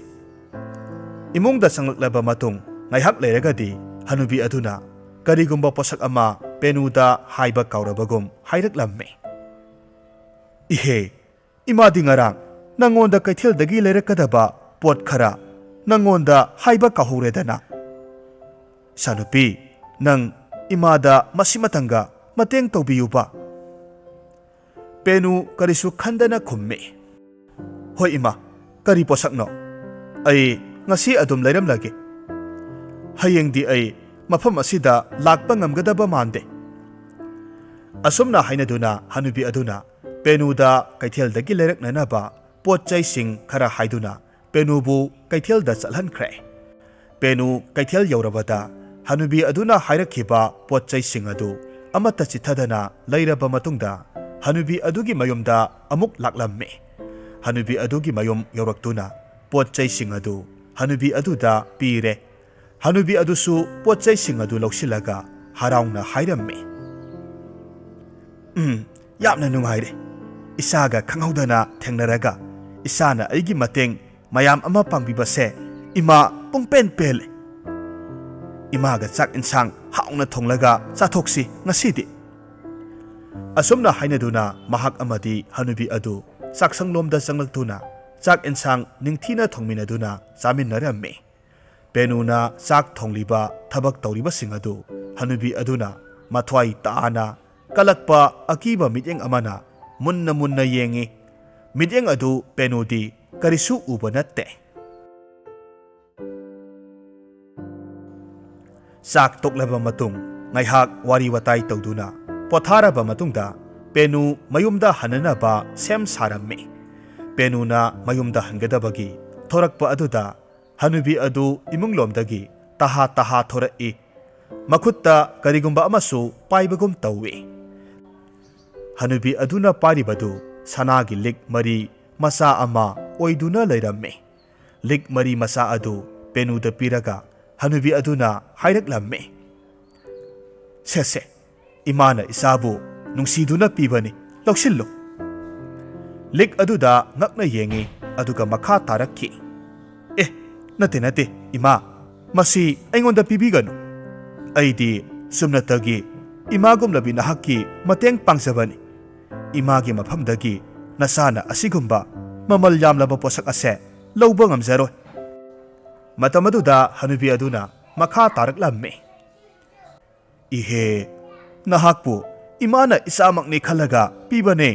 ꯏꯃꯨꯡꯗ ꯆꯪꯂꯛꯂꯕ ꯃꯇꯨꯡ ꯉꯥꯏꯍꯥꯛ ꯂꯩꯔꯒꯗꯤ ꯍꯅꯨꯕꯤ ꯑꯗꯨꯅ ꯀꯔꯤꯒꯨꯝꯕ ꯄꯣꯠꯁꯛ ꯑꯃ ꯄꯦꯅꯨꯗ ꯍꯥꯏꯕ ꯀꯥꯎꯔꯕꯒꯨꯝ ꯍꯥꯏꯔꯛꯂꯝꯃꯤ, "ꯏꯍꯦ, ꯏꯃꯥꯗꯤ ꯉꯔꯥꯡ ꯅꯪꯉꯣꯟꯗ ꯀꯩꯊꯦꯜꯗꯒꯤ ꯂꯩꯔꯛꯀꯗꯕ ꯄꯣꯠ ꯈꯔ ꯅꯪꯉꯣꯟꯗ ꯍꯥꯏꯕ ꯀꯥꯎꯍꯧꯔꯦꯗꯅ꯫ ꯏꯆꯥꯅꯨꯄꯤ, ꯅꯪ ꯏꯃꯥꯗ ꯃꯁꯤꯃꯇꯪꯒ ꯃꯇꯦꯡ ꯇꯧꯕꯤꯌꯨꯕ꯫ ꯄꯦꯅꯨ ꯀꯔꯤꯁꯨ ꯈꯟꯗꯅ ꯈꯨꯝꯃꯤ, "ꯍꯣꯏ ꯏꯃꯥ, ꯀꯔꯤ ꯄꯣꯠꯁꯛꯅꯣ? ꯑꯩ ꯉꯁꯤ ꯑꯗꯨꯝ ꯂꯩꯔꯝꯂꯒꯦ꯫ ꯍꯌꯦꯡꯗꯤ ꯑꯩ ꯃꯐꯝ ꯑꯁꯤꯗ ꯂꯥꯛꯄ ꯉꯝꯒꯗꯕ ꯃꯥꯟꯗꯦ"꯫ ꯑꯁꯨꯝꯅ ꯍꯥꯏꯅꯗꯨꯅ ꯍꯅꯨꯕꯤ ꯑꯗꯨꯅ ꯄꯦꯅꯨꯗ ꯀꯩꯊꯦꯜꯗꯒꯤ ꯂꯩꯔꯛꯅꯅꯕ ꯄꯣꯠ ꯆꯩꯁꯤꯡ ꯈꯔ ꯍꯥꯏꯗꯨꯅ ꯄꯦꯅꯨꯕꯨ ꯀꯩꯊꯦꯜꯗ ꯆꯠꯍꯟꯈ꯭ꯔꯦ꯫ ꯄꯦꯅꯨ ꯀꯩꯊꯦꯜ ꯌꯧꯔꯕꯗ ꯍꯅꯨꯕꯤ ꯑꯗꯨꯅ ꯍꯥꯏꯔꯛꯈꯤꯕ ꯄꯣꯠ ꯆꯩꯁꯤꯡ ꯑꯗꯨ ꯑꯃꯠꯇ ꯆꯤꯠꯊꯗꯅ ꯂꯩꯔꯕ ꯃꯇꯨꯡꯗ ꯍꯅꯨꯕꯤ ꯑꯗꯨꯒꯤ ꯃꯌꯨꯝꯗ ꯑꯃꯨꯛ ꯂꯥꯛꯂꯝꯃꯤ꯫ ꯍꯅꯨꯕꯤ ꯑꯗꯨꯒꯤ ꯃꯌꯨꯝ ꯌꯧꯔꯛꯇꯨꯅ ꯄꯣꯠ ꯆꯩꯁꯤꯡ ꯑꯗꯨ ꯍꯅꯨꯕꯤ ꯑꯗꯨꯗ ꯄꯤꯔꯦ꯫ ꯍꯅꯨꯕꯤ ꯑꯗꯨꯁꯨ ꯄꯣꯠ ꯆꯩꯁꯤꯡ ꯑꯗꯨ ꯂꯧꯁꯤꯜꯂꯒ ꯍꯔꯥꯎꯅ ꯍꯥꯏꯔꯝꯃꯤ, "ꯎꯝ, ꯌꯥꯝꯅ ꯅꯨꯡꯉꯥꯏꯔꯦ꯫ ꯏꯆꯥꯒ ꯈꯪꯍꯧꯗꯅ ꯊꯦꯡꯅꯔꯒ ꯏꯆꯥꯅ ꯑꯩꯒꯤ ꯃꯇꯦꯡ ꯃꯌꯥꯝ ꯑꯃ ꯄꯥꯡꯕꯤꯕꯁꯦ ꯏꯃꯥ ꯄꯨꯡꯄꯦꯟ ꯄꯦꯜꯂꯦ꯫ ꯏꯃꯥꯒ ꯆꯥꯛ ꯏꯟꯁꯥꯡ ꯍꯥꯎꯅ ꯊꯣꯡꯂꯒ ꯆꯥꯊꯣꯛꯁꯤ ꯉꯁꯤꯗꯤ"꯫ ꯑꯁꯨꯝꯅ ꯍꯥꯏꯅꯗꯨꯅ ꯃꯍꯥꯛ ꯑꯃꯗꯤ ꯍꯅꯨꯕꯤ ꯑꯗꯨ ꯆꯥꯛꯁꯪꯂꯣꯝꯗ ꯆꯪꯂꯛꯇꯨꯅ ꯆꯥꯛ ꯏꯟꯁꯥꯡ ꯅꯤꯡꯊꯤꯅ ꯊꯣꯡꯃꯤꯟꯅꯗꯨꯅ ꯆꯥꯃꯤꯟꯅꯔꯝꯃꯤ꯫ ꯄꯦꯅꯨꯅ ꯆꯥꯛ ꯊꯣꯡꯂꯤꯕ ꯊꯕꯛ ꯇꯧꯔꯤꯕꯁꯤꯡ ꯑꯗꯨ ꯍꯅꯨꯕꯤ ꯑꯗꯨꯅ ꯃꯊ꯭ꯋꯥꯏ ꯇꯥꯅ ꯀꯜꯂꯛꯄ ꯑꯀꯤꯕ ꯃꯤꯠꯌꯦꯡ ꯑꯃꯅ ꯃꯨꯟꯅ ꯃꯨꯟꯅ ꯌꯦꯡꯉꯤ꯫ ꯃꯤꯠꯌꯦꯡ ꯑꯗꯨ ꯄꯦꯅꯨꯗꯤ ꯀꯔꯤꯁꯨ ꯎꯕ ꯅꯠꯇꯦ꯫ ꯆꯥꯛ ꯇꯣꯛꯂꯕ ꯃꯇꯨꯡ ꯉꯥꯏꯍꯥꯛ ꯋꯥꯔꯤ ꯋꯥꯇꯥꯏ ꯇꯧꯗꯨꯅ ꯄꯣꯊꯥꯔꯕ ꯃꯇꯨꯡꯗ ꯄꯦꯅꯨ ꯃꯌꯨꯝꯗ ꯍꯟꯅꯅꯕ ꯁꯦꯝ ꯁꯥꯔꯝꯃꯤ꯫ ꯄꯦꯅꯨꯅ ꯃꯌꯨꯝꯗ ꯍꯟꯒꯗꯕꯒꯤ ꯊꯣꯔꯛꯄ ꯑꯗꯨꯗ ꯍꯅꯨꯕꯤ ꯑꯗꯨ ꯏꯃꯨꯡꯂꯣꯝꯗꯒꯤ ꯇꯍꯥ ꯇꯍꯥ ꯊꯣꯔꯛꯏ꯫ ꯃꯈꯨꯠꯇ ꯀꯔꯤꯒꯨꯝꯕ ꯑꯃꯁꯨ ꯄꯥꯏꯕꯒꯨꯝ ꯇꯧꯏ꯫ ꯍꯅꯨꯕꯤ ꯑꯗꯨꯅ ꯄꯥꯏꯔꯤꯕꯗꯨ ꯁꯅꯥꯒꯤ ꯂꯤꯛ ꯃꯔꯤ ꯃꯆꯥ ꯑꯃ ꯑꯣꯏꯗꯨꯅ ꯂꯩꯔꯝꯃꯤ꯫ ꯂꯤꯛ ꯃꯔꯤ ꯃꯆꯥ ꯑꯗꯨ ꯄꯦꯅꯨꯗ ꯄꯤꯔꯒ ꯍꯅꯨꯕꯤ ꯑꯗꯨꯅ ꯍꯥꯏꯔꯛꯂꯝꯃꯤ, "ꯁꯦ, ꯁꯦ, ꯏꯃꯥꯅ ꯏꯆꯥꯕꯨ ꯅꯨꯡꯁꯤꯗꯨꯅ ꯄꯤꯕꯅꯤ, ꯂꯧꯁꯤꯜꯂꯨ"꯫ ꯂꯤꯛ ꯑꯗꯨꯗ ꯉꯛꯅ ꯌꯦꯡꯉꯤ, ꯑꯗꯨꯒ ꯃꯈꯥ ꯇꯥꯔꯛꯈꯤ, "ꯑꯦ, ꯅꯠꯇꯦ, ꯅꯠꯇꯦ, ꯏꯃꯥ, ꯃꯁꯤ ꯑꯩꯉꯣꯟꯗ ꯄꯤꯕꯤꯒꯅꯨ꯫ ꯑꯩꯗꯤ ꯁꯨꯝꯅꯇꯒꯤ ꯏꯃꯥꯒꯨꯝꯂꯕꯤ ꯅꯍꯥꯛꯀꯤ ꯃꯇꯦꯡ ꯄꯥꯡꯖꯕꯅꯤ꯫ ꯏꯃꯥꯒꯤ ꯃꯐꯝꯗꯒꯤ ꯅꯆꯥꯅ ꯑꯁꯤꯒꯨꯝꯕ ꯃꯃꯜ ꯌꯥꯝꯂꯕ ꯄꯣꯠꯁꯛ ꯑꯁꯦ ꯂꯧꯕ ꯉꯝꯖꯔꯣꯏ꯫ ꯃꯇꯝ ꯑꯗꯨꯗ ꯍꯅꯨꯕꯤ ꯑꯗꯨꯅ ꯃꯈꯥ ꯇꯥꯔꯛꯂꯝꯃꯤ, "ꯏꯍꯦ, ꯅꯍꯥꯛꯄꯨ ꯏꯃꯥꯅ ꯏꯆꯥꯃꯛꯅꯤ ꯈꯜꯂꯒ ꯄꯤꯕꯅꯦ꯫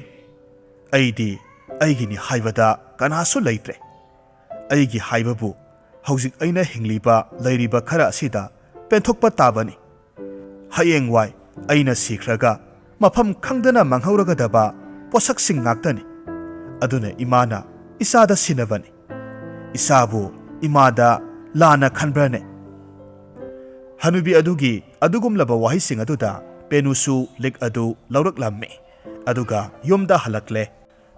ꯑꯩꯗꯤ ꯑꯩꯒꯤꯅꯤ ꯍꯥꯏꯕꯗ ꯀꯅꯥꯁꯨ ꯂꯩꯇ꯭ꯔꯦ꯫ ꯑꯩꯒꯤ ꯍꯥꯏꯕꯕꯨ ꯍꯧꯖꯤꯛ ꯑꯩꯅ ꯍꯤꯡꯂꯤꯕ ꯂꯩꯔꯤꯕ ꯈꯔ ꯑꯁꯤꯗ ꯄꯦꯟꯊꯣꯛꯄ ꯇꯥꯕꯅꯤ꯫ ꯍꯌꯦꯡꯋꯥꯏ ꯑꯩꯅ ꯁꯤꯈ꯭ꯔꯒ ꯃꯐꯝ ꯈꯪꯗꯅ ꯃꯥꯡꯍꯧꯔꯒꯗꯕ ꯄꯣꯠꯁꯛꯁꯤꯡ ꯉꯥꯛꯇꯅꯤ꯫ ꯑꯗꯨꯅ ꯏꯃꯥꯅ ꯏꯆꯥꯗ ꯁꯤꯟꯅꯕꯅꯤ꯫ ꯏꯆꯥꯕꯨ ꯏꯃꯥꯗ ꯂꯥꯟꯅ ꯈꯟꯕ꯭ꯔꯅꯦ?" ꯍꯅꯨꯕꯤ ꯑꯗꯨꯒꯤ ꯑꯗꯨꯒꯨꯝꯂꯕ ꯋꯥꯍꯩꯁꯤꯡ ꯑꯗꯨꯗ ꯄꯦꯅꯨꯁꯨ ꯂꯤꯛ ꯑꯗꯨ ꯂꯧꯔꯛꯂꯝꯃꯤ꯫ ꯑꯗꯨꯒ ꯌꯨꯝꯗ ꯍꯜꯂꯛꯂꯦ꯫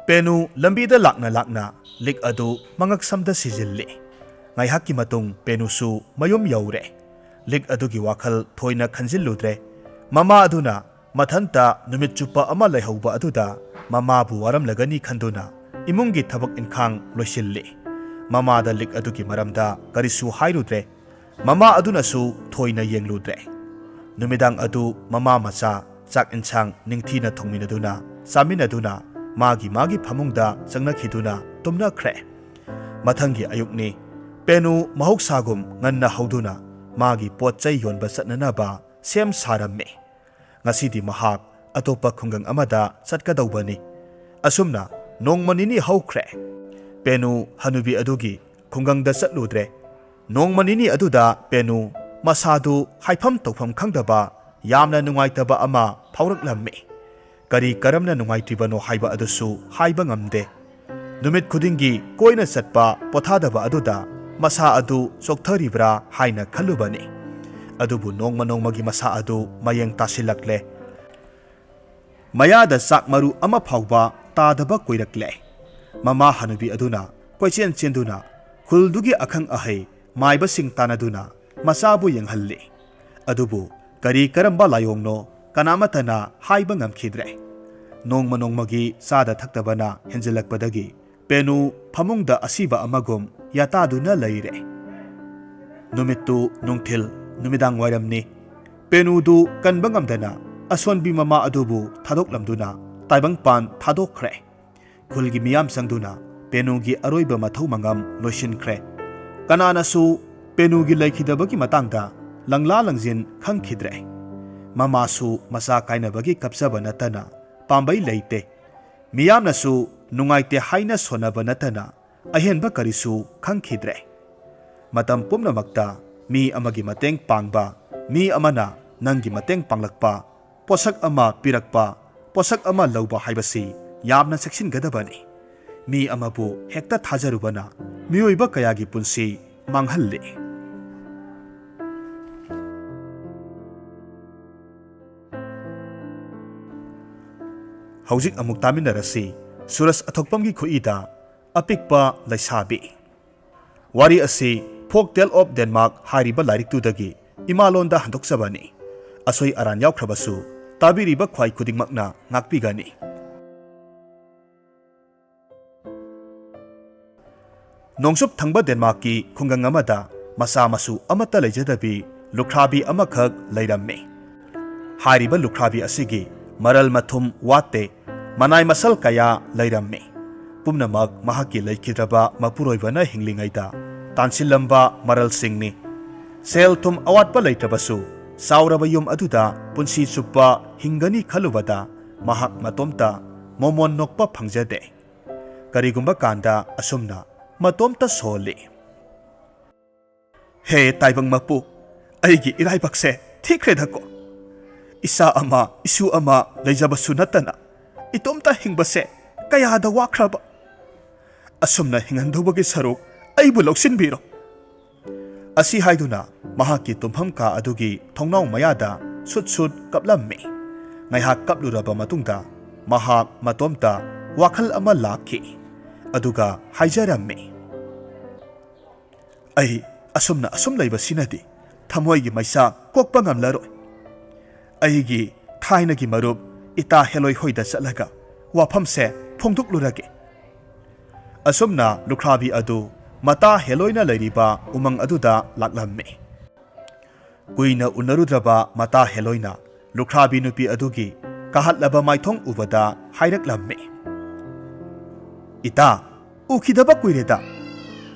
ꯄꯦꯅꯨ ꯂꯝꯕꯤꯗ ꯂꯥꯛꯅ ꯂꯥꯛꯅ ꯂꯤꯛ ꯑꯗꯨ ꯃꯉꯛꯁꯝꯗ ꯁꯤꯖꯤꯜꯂꯤ꯫ ꯉꯥꯏꯍꯥꯛꯀꯤ ꯃꯇꯨꯡ ꯄꯦꯅꯨꯁꯨ ꯃꯌꯨꯝ ꯌꯧꯔꯦ꯫ ꯂꯤꯛ ꯑꯗꯨꯒꯤ ꯋꯥꯈꯜ ꯊꯣꯏꯅ ꯈꯟꯖꯤꯜꯂꯨꯗ꯭ꯔꯦ꯫ ꯃꯃꯥ ꯑꯗꯨꯅ ꯃꯊꯟꯇ ꯅꯨꯃꯤꯠ ꯆꯨꯞꯄ ꯑꯃ ꯂꯩꯍꯧꯕ ꯑꯗꯨꯗ ꯃꯃꯥꯕꯨ ꯋꯥꯔꯝꯂꯒꯅꯤ ꯈꯟꯗꯨꯅ ꯏꯃꯨꯡꯒꯤ ꯊꯕꯛ ꯏꯟꯈꯥꯡ ꯂꯣꯏꯁꯤꯜꯂꯤ꯫ ꯃꯃꯥꯗ ꯂꯤꯛ ꯑꯗꯨꯒꯤ ꯃꯔꯝꯗ ꯀꯔꯤꯁꯨ ꯍꯥꯏꯔꯨꯗ꯭ꯔꯦ꯫ ꯃꯃꯥ ꯑꯗꯨꯅꯁꯨ ꯊꯣꯏꯅ ꯌꯦꯡꯂꯨꯗ꯭ꯔꯦ꯫ ꯅꯨꯃꯤꯗꯥꯡ ꯑꯗꯨ ꯃꯃꯥ ꯃꯆꯥ ꯆꯥꯛ ꯏꯟꯁꯥꯡ ꯅꯤꯡꯊꯤꯅ ꯊꯣꯡꯃꯤꯟꯅꯗꯨꯅ, ꯆꯥꯃꯤꯟꯅꯗꯨꯅ ꯃꯥꯒꯤ ꯃꯥꯒꯤ ꯐꯃꯨꯡꯗ ꯆꯪꯅꯈꯤꯗꯨꯅ ꯇꯨꯝꯅꯈ꯭ꯔꯦ꯫ ꯃꯊꯪꯒꯤ ꯑꯌꯨꯛꯅꯤ꯫ ꯄꯦꯅꯨ ꯃꯍꯧꯁꯥꯒꯨꯝ ꯉꯟꯅ ꯍꯧꯗꯨꯅ ꯃꯥꯒꯤ ꯄꯣꯠ ꯆꯩ ꯌꯣꯟꯕ ꯆꯠꯅꯅꯕ ꯁꯦꯝ ꯁꯥꯔꯝꯃꯤ꯫ ꯉꯁꯤꯗꯤ ꯃꯍꯥꯛ ꯑꯇꯣꯞꯄ ꯈꯨꯡꯒꯪ ꯑꯃꯗ ꯆꯠꯀꯗꯧꯕꯅꯤ꯫ ꯑꯁꯨꯝꯅ ꯅꯣꯡꯃ ꯅꯤꯅꯤ ꯍꯧꯈ꯭ꯔꯦ꯫ ꯄꯦꯅꯨ ꯍꯅꯨꯕꯤ ꯑꯗꯨꯒꯤ ꯈꯨꯡꯒꯪꯗ ꯆꯠꯂꯨꯗ꯭ꯔꯦ꯫ ꯅꯣꯡꯃ ꯅꯤꯅꯤ ꯑꯗꯨꯗ ꯄꯦꯅꯨ ꯃꯁꯥꯗꯨ ꯍꯥꯏꯐꯝ ꯇꯧꯐꯝ ꯈꯪꯗꯕ ꯌꯥꯝꯅ ꯅꯨꯡꯉꯥꯏꯇꯕ ꯑꯃ ꯐꯥꯎꯔꯛꯂꯝꯃꯤ꯫ ꯀꯔꯤ ꯀꯔꯝꯅ ꯅꯨꯡꯉꯥꯏꯇ꯭ꯔꯤꯕꯅꯣ ꯍꯥꯏꯕ ꯑꯗꯨꯁꯨ ꯍꯥꯏꯕ ꯉꯝꯗꯦ꯫ ꯅꯨꯃꯤꯠ ꯈꯨꯗꯤꯡꯒꯤ ꯀꯣꯏꯅ ꯆꯠꯄ ꯄꯣꯊꯥꯗꯕ ꯑꯗꯨꯗ ꯃꯁꯥ ꯑꯗꯨ ꯆꯣꯛꯊꯔꯤꯕ꯭ꯔꯥ ꯍꯥꯏꯅ ꯈꯜꯂꯨꯕꯅꯤ꯫ ꯑꯗꯨꯕꯨ ꯅꯣꯡꯃ ꯅꯣꯡꯃꯒꯤ ꯃꯁꯥ ꯑꯗꯨ ꯃꯌꯦꯡ ꯇꯥꯁꯤꯜꯂꯛꯂꯦ꯫ ꯃꯌꯥꯗ ꯆꯥꯛ ꯃꯔꯨ ꯑꯃ ꯐꯥꯎꯕ ꯇꯥꯗꯕ ꯀꯨꯏꯔꯛꯂꯦ꯫ ꯃꯃꯥ ꯍꯅꯨꯕꯤ ꯑꯗꯨꯅ ꯀꯣꯏꯆꯦꯟ ꯆꯦꯟꯗꯨꯅ ꯈꯨꯜꯗꯨꯒꯤ ꯑꯈꯪ ꯑꯍꯩ ꯃꯥꯏꯕꯁꯤꯡ ꯇꯥꯟꯅꯗꯨꯅ ꯃꯆꯥꯕꯨ ꯌꯦꯡꯍꯜꯂꯤ꯫ ꯑꯗꯨꯕꯨ ꯀꯔꯤ ꯀꯔꯝꯕ ꯂꯥꯏꯑꯣꯡꯅꯣ ꯀꯅꯥꯃꯠꯇꯅ ꯍꯥꯏꯕ ꯉꯝꯈꯤꯗ꯭ꯔꯦ꯫ ꯅꯣꯡꯃ ꯅꯣꯡꯃꯒꯤ ꯆꯥꯗ ꯊꯛꯇꯕꯅ ꯍꯦꯟꯖꯤꯜꯂꯛꯄꯗꯒꯤ ꯄꯦꯅꯨ ꯐꯃꯨꯡꯗ ꯑꯁꯤꯕ ꯑꯃꯒꯨꯝ ꯌꯥꯇꯥꯗꯨꯅ ꯂꯩꯔꯦ꯫ ꯅꯨꯃꯤꯠꯇꯨ ꯅꯨꯡꯊꯤꯜ ꯅꯨꯃꯤꯗꯥꯡ ꯋꯥꯏꯔꯝꯅꯤ꯫ ꯄꯦꯅꯨꯗꯨ ꯀꯟꯕ ꯉꯝꯗꯅ ꯑꯁꯣꯟꯕꯤ ꯃꯃꯥ ꯑꯗꯨꯕꯨ ꯊꯥꯗꯣꯛꯂꯝꯗꯨꯅ ꯇꯥꯏꯕꯪꯄꯥꯟ ꯊꯥꯗꯣꯛꯈ꯭ꯔꯦ꯫ ꯈꯨꯜꯒꯤ ꯃꯤꯌꯥꯝ ꯆꯪꯗꯨꯅ ꯄꯦꯅꯨꯒꯤ ꯑꯔꯣꯏꯕ ꯃꯊꯧ ꯃꯉꯝ ꯂꯣꯏꯁꯤꯟꯈ꯭ꯔꯦ꯫ ꯀꯅꯥꯅꯁꯨ ꯄꯦꯅꯨꯒꯤ ꯂꯩꯈꯤꯗꯕꯒꯤ ꯃꯇꯥꯡꯗ ꯂꯪꯂꯥ ꯂꯪꯖꯤꯟ ꯈꯪꯈꯤꯗ꯭ꯔꯦ꯫ ꯃꯃꯥꯁꯨ ꯃꯆꯥ ꯀꯥꯏꯅꯕꯒꯤ ꯀꯞꯆꯕ ꯅꯠꯇꯅ ꯄꯥꯝꯕꯩ ꯂꯩꯇꯦ꯫ ꯃꯤꯌꯥꯝꯅꯁꯨ ꯅꯨꯡꯉꯥꯏꯇꯦ ꯍꯥꯏꯅ ꯁꯣꯟꯅꯕ ꯅꯠꯇꯅ ꯑꯍꯦꯟꯕ ꯀꯔꯤꯁꯨ ꯈꯪꯈꯤꯗ꯭ꯔꯦ꯫ ꯃꯇꯝ ꯄꯨꯝꯅꯃꯛꯇ ꯃꯤ ꯑꯃꯒꯤ ꯃꯇꯦꯡ ꯄꯥꯡꯕ, ꯃꯤ ꯑꯃꯅ ꯅꯪꯒꯤ ꯃꯇꯦꯡ ꯄꯥꯡꯂꯛꯄ, ꯄꯣꯠꯁꯛ ꯑꯃ ꯄꯤꯔꯛꯄ, ꯄꯣꯠꯁꯛ ꯑꯃ ꯂꯧꯕ ꯍꯥꯏꯕꯁꯤ ꯌꯥꯝꯅ ꯆꯦꯛꯁꯤꯟꯒꯗꯕꯅꯤ꯫ ꯃꯤ ꯑꯃꯕꯨ ꯍꯦꯛꯇ ꯊꯥꯖꯔꯨꯕꯅ ꯃꯤꯑꯣꯏꯕ ꯀꯌꯥꯒꯤ ꯄꯨꯟꯁꯤ ꯃꯥꯡꯍꯜꯂꯤ꯫ ꯍꯧꯖꯤꯛ ꯑꯃꯨꯛ ꯇꯥꯃꯤꯟꯅꯔꯁꯤ ꯁꯨꯔꯖ ꯑꯊꯣꯛꯄꯝꯒꯤ ꯈꯨꯠꯏꯗ ꯑꯄꯤꯛꯄ ꯂꯩꯁꯥꯕꯤ꯫ ꯋꯥꯔꯤ ꯑꯁꯤ Folk Tale of Denmark ꯍꯥꯏꯔꯤꯕ ꯂꯥꯏꯔꯤꯛꯇꯨꯗꯒꯤ ꯏꯃꯥꯂꯣꯟꯗ ꯍꯟꯗꯣꯛꯆꯕꯅꯤ꯫ ꯑꯁꯣꯏ ꯑꯔꯥꯟ ꯌꯥꯎꯈ꯭ꯔꯕꯁꯨ ꯇꯥꯕꯤꯔꯤꯕ ꯈ꯭ꯋꯥꯏ ꯈꯨꯗꯤꯡꯃꯛꯅ ꯉꯥꯛꯄꯤꯒꯅꯤ꯫ ꯅꯣꯡꯆꯨꯞ ꯊꯪꯕ ꯗꯦꯟꯃꯥꯔꯛꯀꯤ ꯈꯨꯡꯒꯪ ꯑꯃꯗ ꯃꯆꯥ ꯃꯁꯨ ꯑꯃꯠꯇ ꯂꯩꯖꯗꯕꯤ ꯂꯨꯈ꯭ꯔꯥꯕꯤ ꯑꯃꯈꯛ ꯂꯩꯔꯝꯃꯤ꯫ ꯍꯥꯏꯔꯤꯕ ꯂꯨꯈ꯭ꯔꯥꯕꯤ ꯑꯁꯤꯒꯤ ꯃꯔꯜ ꯃꯊꯨꯝ ꯋꯥꯠꯇꯦ, ꯃꯅꯥꯏ ꯃꯁꯜ ꯀꯌꯥ ꯂꯩꯔꯝꯃꯤ꯫ ꯄꯨꯝꯅꯃꯛ ꯃꯍꯥꯛꯀꯤ ꯂꯩꯈꯤꯗ꯭ꯔꯕ ꯃꯄꯨꯔꯣꯏꯕꯅ ꯍꯤꯡꯂꯤꯉꯩꯗ ꯇꯥꯟꯁꯤꯜꯂꯝꯕ ꯃꯔꯜꯁꯤꯡꯅꯤ꯫ ꯁꯦꯜ ꯊꯨꯝ ꯑꯋꯥꯠꯄ ꯂꯩꯇ꯭ꯔꯕꯁꯨ, ꯆꯥꯎꯔꯕ ꯌꯨꯝ ꯑꯗꯨꯗ ꯄꯨꯟꯁꯤ ꯆꯨꯞꯄ ꯍꯤꯡꯒꯅꯤ ꯈꯜꯂꯨꯕꯗ ꯃꯍꯥꯛ ꯃꯇꯣꯝꯇ ꯃꯣꯃꯣꯟ ꯅꯣꯛꯄ ꯐꯪꯖꯗꯦ꯫ ꯀꯔꯤꯒꯨꯝꯕ ꯀꯥꯟꯗ ꯑꯁꯨꯝꯅ ꯃꯇꯣꯝꯇ ꯁꯣꯜꯂꯤ꯫ ꯍꯦ ꯇꯥꯏꯕꯪ ꯃꯄꯨ, ꯑꯩꯒꯤ ꯏꯔꯥꯏꯕꯛꯁꯦ ꯊꯤꯈ꯭ꯔꯦꯗꯀꯣ꯫ ꯏꯆꯥ ꯑꯃ, ꯏꯁꯨ ꯑꯃ ꯂꯩꯖꯕꯁꯨ ꯅꯠꯇꯅ ꯏꯇꯣꯝꯇ ꯍꯤꯡꯕꯁꯦ ꯀꯌꯥꯗ ꯋꯥꯈ꯭ꯔꯕ꯫ ꯑꯁꯨꯝꯅ ꯍꯤꯡꯍꯟꯗꯧꯕꯒꯤ ꯁꯔꯨꯛ ꯑꯩꯕꯨ ꯂꯧꯁꯤꯟꯕꯤꯔꯣ꯫ ꯑꯁꯤ ꯍꯥꯏꯗꯨꯅ ꯃꯍꯥꯛꯀꯤ ꯇꯨꯝꯐꯝ ꯀꯥ ꯑꯗꯨꯒꯤ ꯊꯣꯡꯅꯥꯎ ꯃꯌꯥꯗ ꯁꯨꯠ ꯁꯨꯠ ꯀꯞꯂꯝꯃꯤ꯫ ꯉꯥꯏꯍꯥꯛ ꯀꯞꯂꯨꯔꯕ ꯃꯇꯨꯡꯗ ꯃꯍꯥꯛ ꯃꯇꯣꯝꯇ ꯋꯥꯈꯜ ꯑꯃ ꯂꯥꯛꯈꯤ꯫ ꯑꯗꯨꯒ ꯍꯥꯏꯖꯔꯝꯃꯤ, "ꯑꯩ ꯑꯁꯨꯝꯅ ꯑꯁꯨꯝ ꯂꯩꯕꯁꯤꯅꯗꯤ ꯊꯃꯣꯏꯒꯤ ꯃꯩꯁꯥ ꯀꯣꯛꯄ ꯉꯝꯂꯔꯣꯏ꯫ ꯑꯩꯒꯤ ꯊꯥꯏꯅꯒꯤ ꯃꯔꯨꯞ ꯏꯇꯥ ꯍꯦꯂꯣꯏ ꯍꯣꯏꯗ ꯆꯠꯂꯒ ꯋꯥꯐꯝꯁꯦ ꯐꯣꯡꯗꯣꯛꯂꯨꯔꯒꯦ꯫" ꯑꯁꯨꯝꯅ ꯂꯨꯈ꯭ꯔꯥꯕꯤ ꯑꯗꯨ ꯃꯇꯥ ꯍꯦꯂꯣꯏꯅ ꯂꯩꯔꯤꯕ ꯎꯃꯪ ꯑꯗꯨꯗ ꯂꯥꯛꯂꯝꯃꯤ꯫ ꯀꯨꯏꯅ ꯎꯅꯔꯨꯗ꯭ꯔꯕ ꯃꯇꯥ ꯍꯦꯂꯣꯏꯅ ꯂꯨꯈ꯭ꯔꯥꯕꯤ ꯅꯨꯄꯤ ꯑꯗꯨꯒꯤ ꯀꯥꯍꯠꯂꯕ ꯃꯥꯏꯊꯣꯡ ꯎꯕꯗ ꯍꯥꯏꯔꯛꯂꯝꯃꯤ, "ꯏꯇꯥ, "ꯎꯈꯤꯗꯕ ꯀꯨꯏꯔꯦꯗ꯫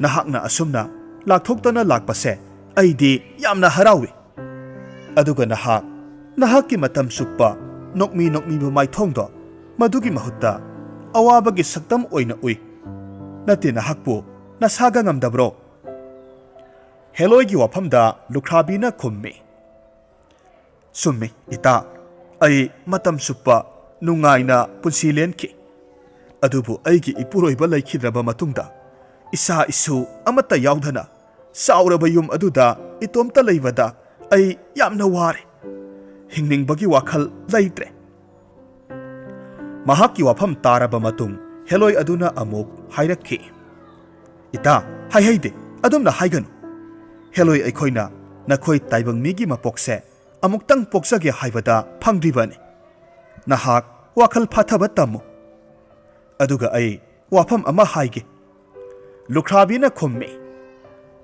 ꯅꯍꯥꯛꯅ ꯑꯁꯨꯝꯅ ꯂꯥꯛꯊꯣꯛꯇꯅ ꯂꯥꯛꯄꯁꯦ ꯑꯩꯗꯤ ꯌꯥꯝꯅ ꯍꯔꯥꯎꯏ꯫ ꯑꯗꯨꯒ ꯅꯍꯥꯛ, ꯅꯍꯥꯛꯀꯤ ꯃꯇꯝ ꯆꯨꯞꯄ ꯅꯣꯛꯃꯤ ꯅꯣꯛꯃꯤꯕ ꯃꯥꯏꯊꯣꯡꯗꯣ, ꯃꯗꯨꯒꯤ ꯃꯍꯨꯠꯇ ꯑꯋꯥꯕꯒꯤ ꯁꯛꯇꯝ ꯑꯣꯏꯅ ꯎꯏ꯫ ꯅꯠꯇꯦ, ꯅꯍꯥꯛꯄꯨ ꯅꯁꯥꯒ ꯉꯝꯗꯕ꯭ꯔꯣ?" ꯍꯦꯂꯣꯏꯒꯤ ꯋꯥꯐꯝꯗ ꯂꯨꯈ꯭ꯔꯥꯕꯤꯅ ꯈꯨꯝꯃꯤ, "ꯆꯨꯝꯃꯤ, ꯏꯇꯥ꯫ ꯑꯩ ꯃꯇꯝ ꯆꯨꯞꯄ ꯅꯨꯡꯉꯥꯏꯅ ꯄꯨꯟꯁꯤ ꯂꯦꯟꯈꯤ꯫ ꯑꯗꯨꯕꯨ ꯑꯩꯒꯤ ꯏꯄꯨꯔꯣꯏꯕ ꯂꯩꯈꯤꯗ꯭ꯔꯕ ꯃꯇꯨꯡꯗ, ꯏꯆꯥ ꯏꯁꯨ ꯑꯃꯠꯇ ꯌꯥꯎꯗꯅ ꯆꯥꯎꯔꯕ ꯌꯨꯝ ꯑꯗꯨꯗ ꯏꯇꯣꯝꯇ ꯂꯩꯕꯗ ꯑꯩ ꯌꯥꯝꯅ ꯋꯥꯔꯦ꯫ ꯍꯤꯡꯅꯤꯡꯕꯒꯤ ꯋꯥꯈꯜ ꯂꯩꯇ꯭ꯔꯦ꯫" ꯃꯍꯥꯛꯀꯤ ꯋꯥꯐꯝ ꯇꯥꯔꯕ ꯃꯇꯨꯡ ꯍꯦꯂꯣꯏ ꯑꯗꯨꯅ ꯑꯃꯨꯛ ꯍꯥꯏꯔꯛꯈꯤ, "ꯏꯇꯥ, ꯍꯥꯏꯍꯩꯗꯦ, ꯑꯗꯨꯝꯅ ꯍꯥꯏꯒꯅꯨ꯫ ꯍꯦꯂꯣꯏ ꯑꯩꯈꯣꯏꯅ ꯅꯈꯣꯏ ꯇꯥꯏꯕꯪ ꯃꯤꯒꯤ ꯃꯄꯣꯛꯁꯦ ꯑꯃꯨꯛꯇꯪ ꯄꯣꯛꯆꯒꯦ ꯍꯥꯏꯕꯗ ꯐꯪꯗ꯭ꯔꯤꯕꯅꯤ꯫ ꯅꯍꯥꯛ ꯋꯥꯈꯜ ꯐꯥꯊꯕ ꯇꯝꯃꯨ꯫ ꯑꯗꯨꯒ ꯑꯩ ꯋꯥꯐꯝ ꯑꯃ ꯍꯥꯏꯒꯦ꯫" ꯂꯨꯈ꯭ꯔꯥꯕꯤꯅ ꯈꯨꯝꯃꯤ,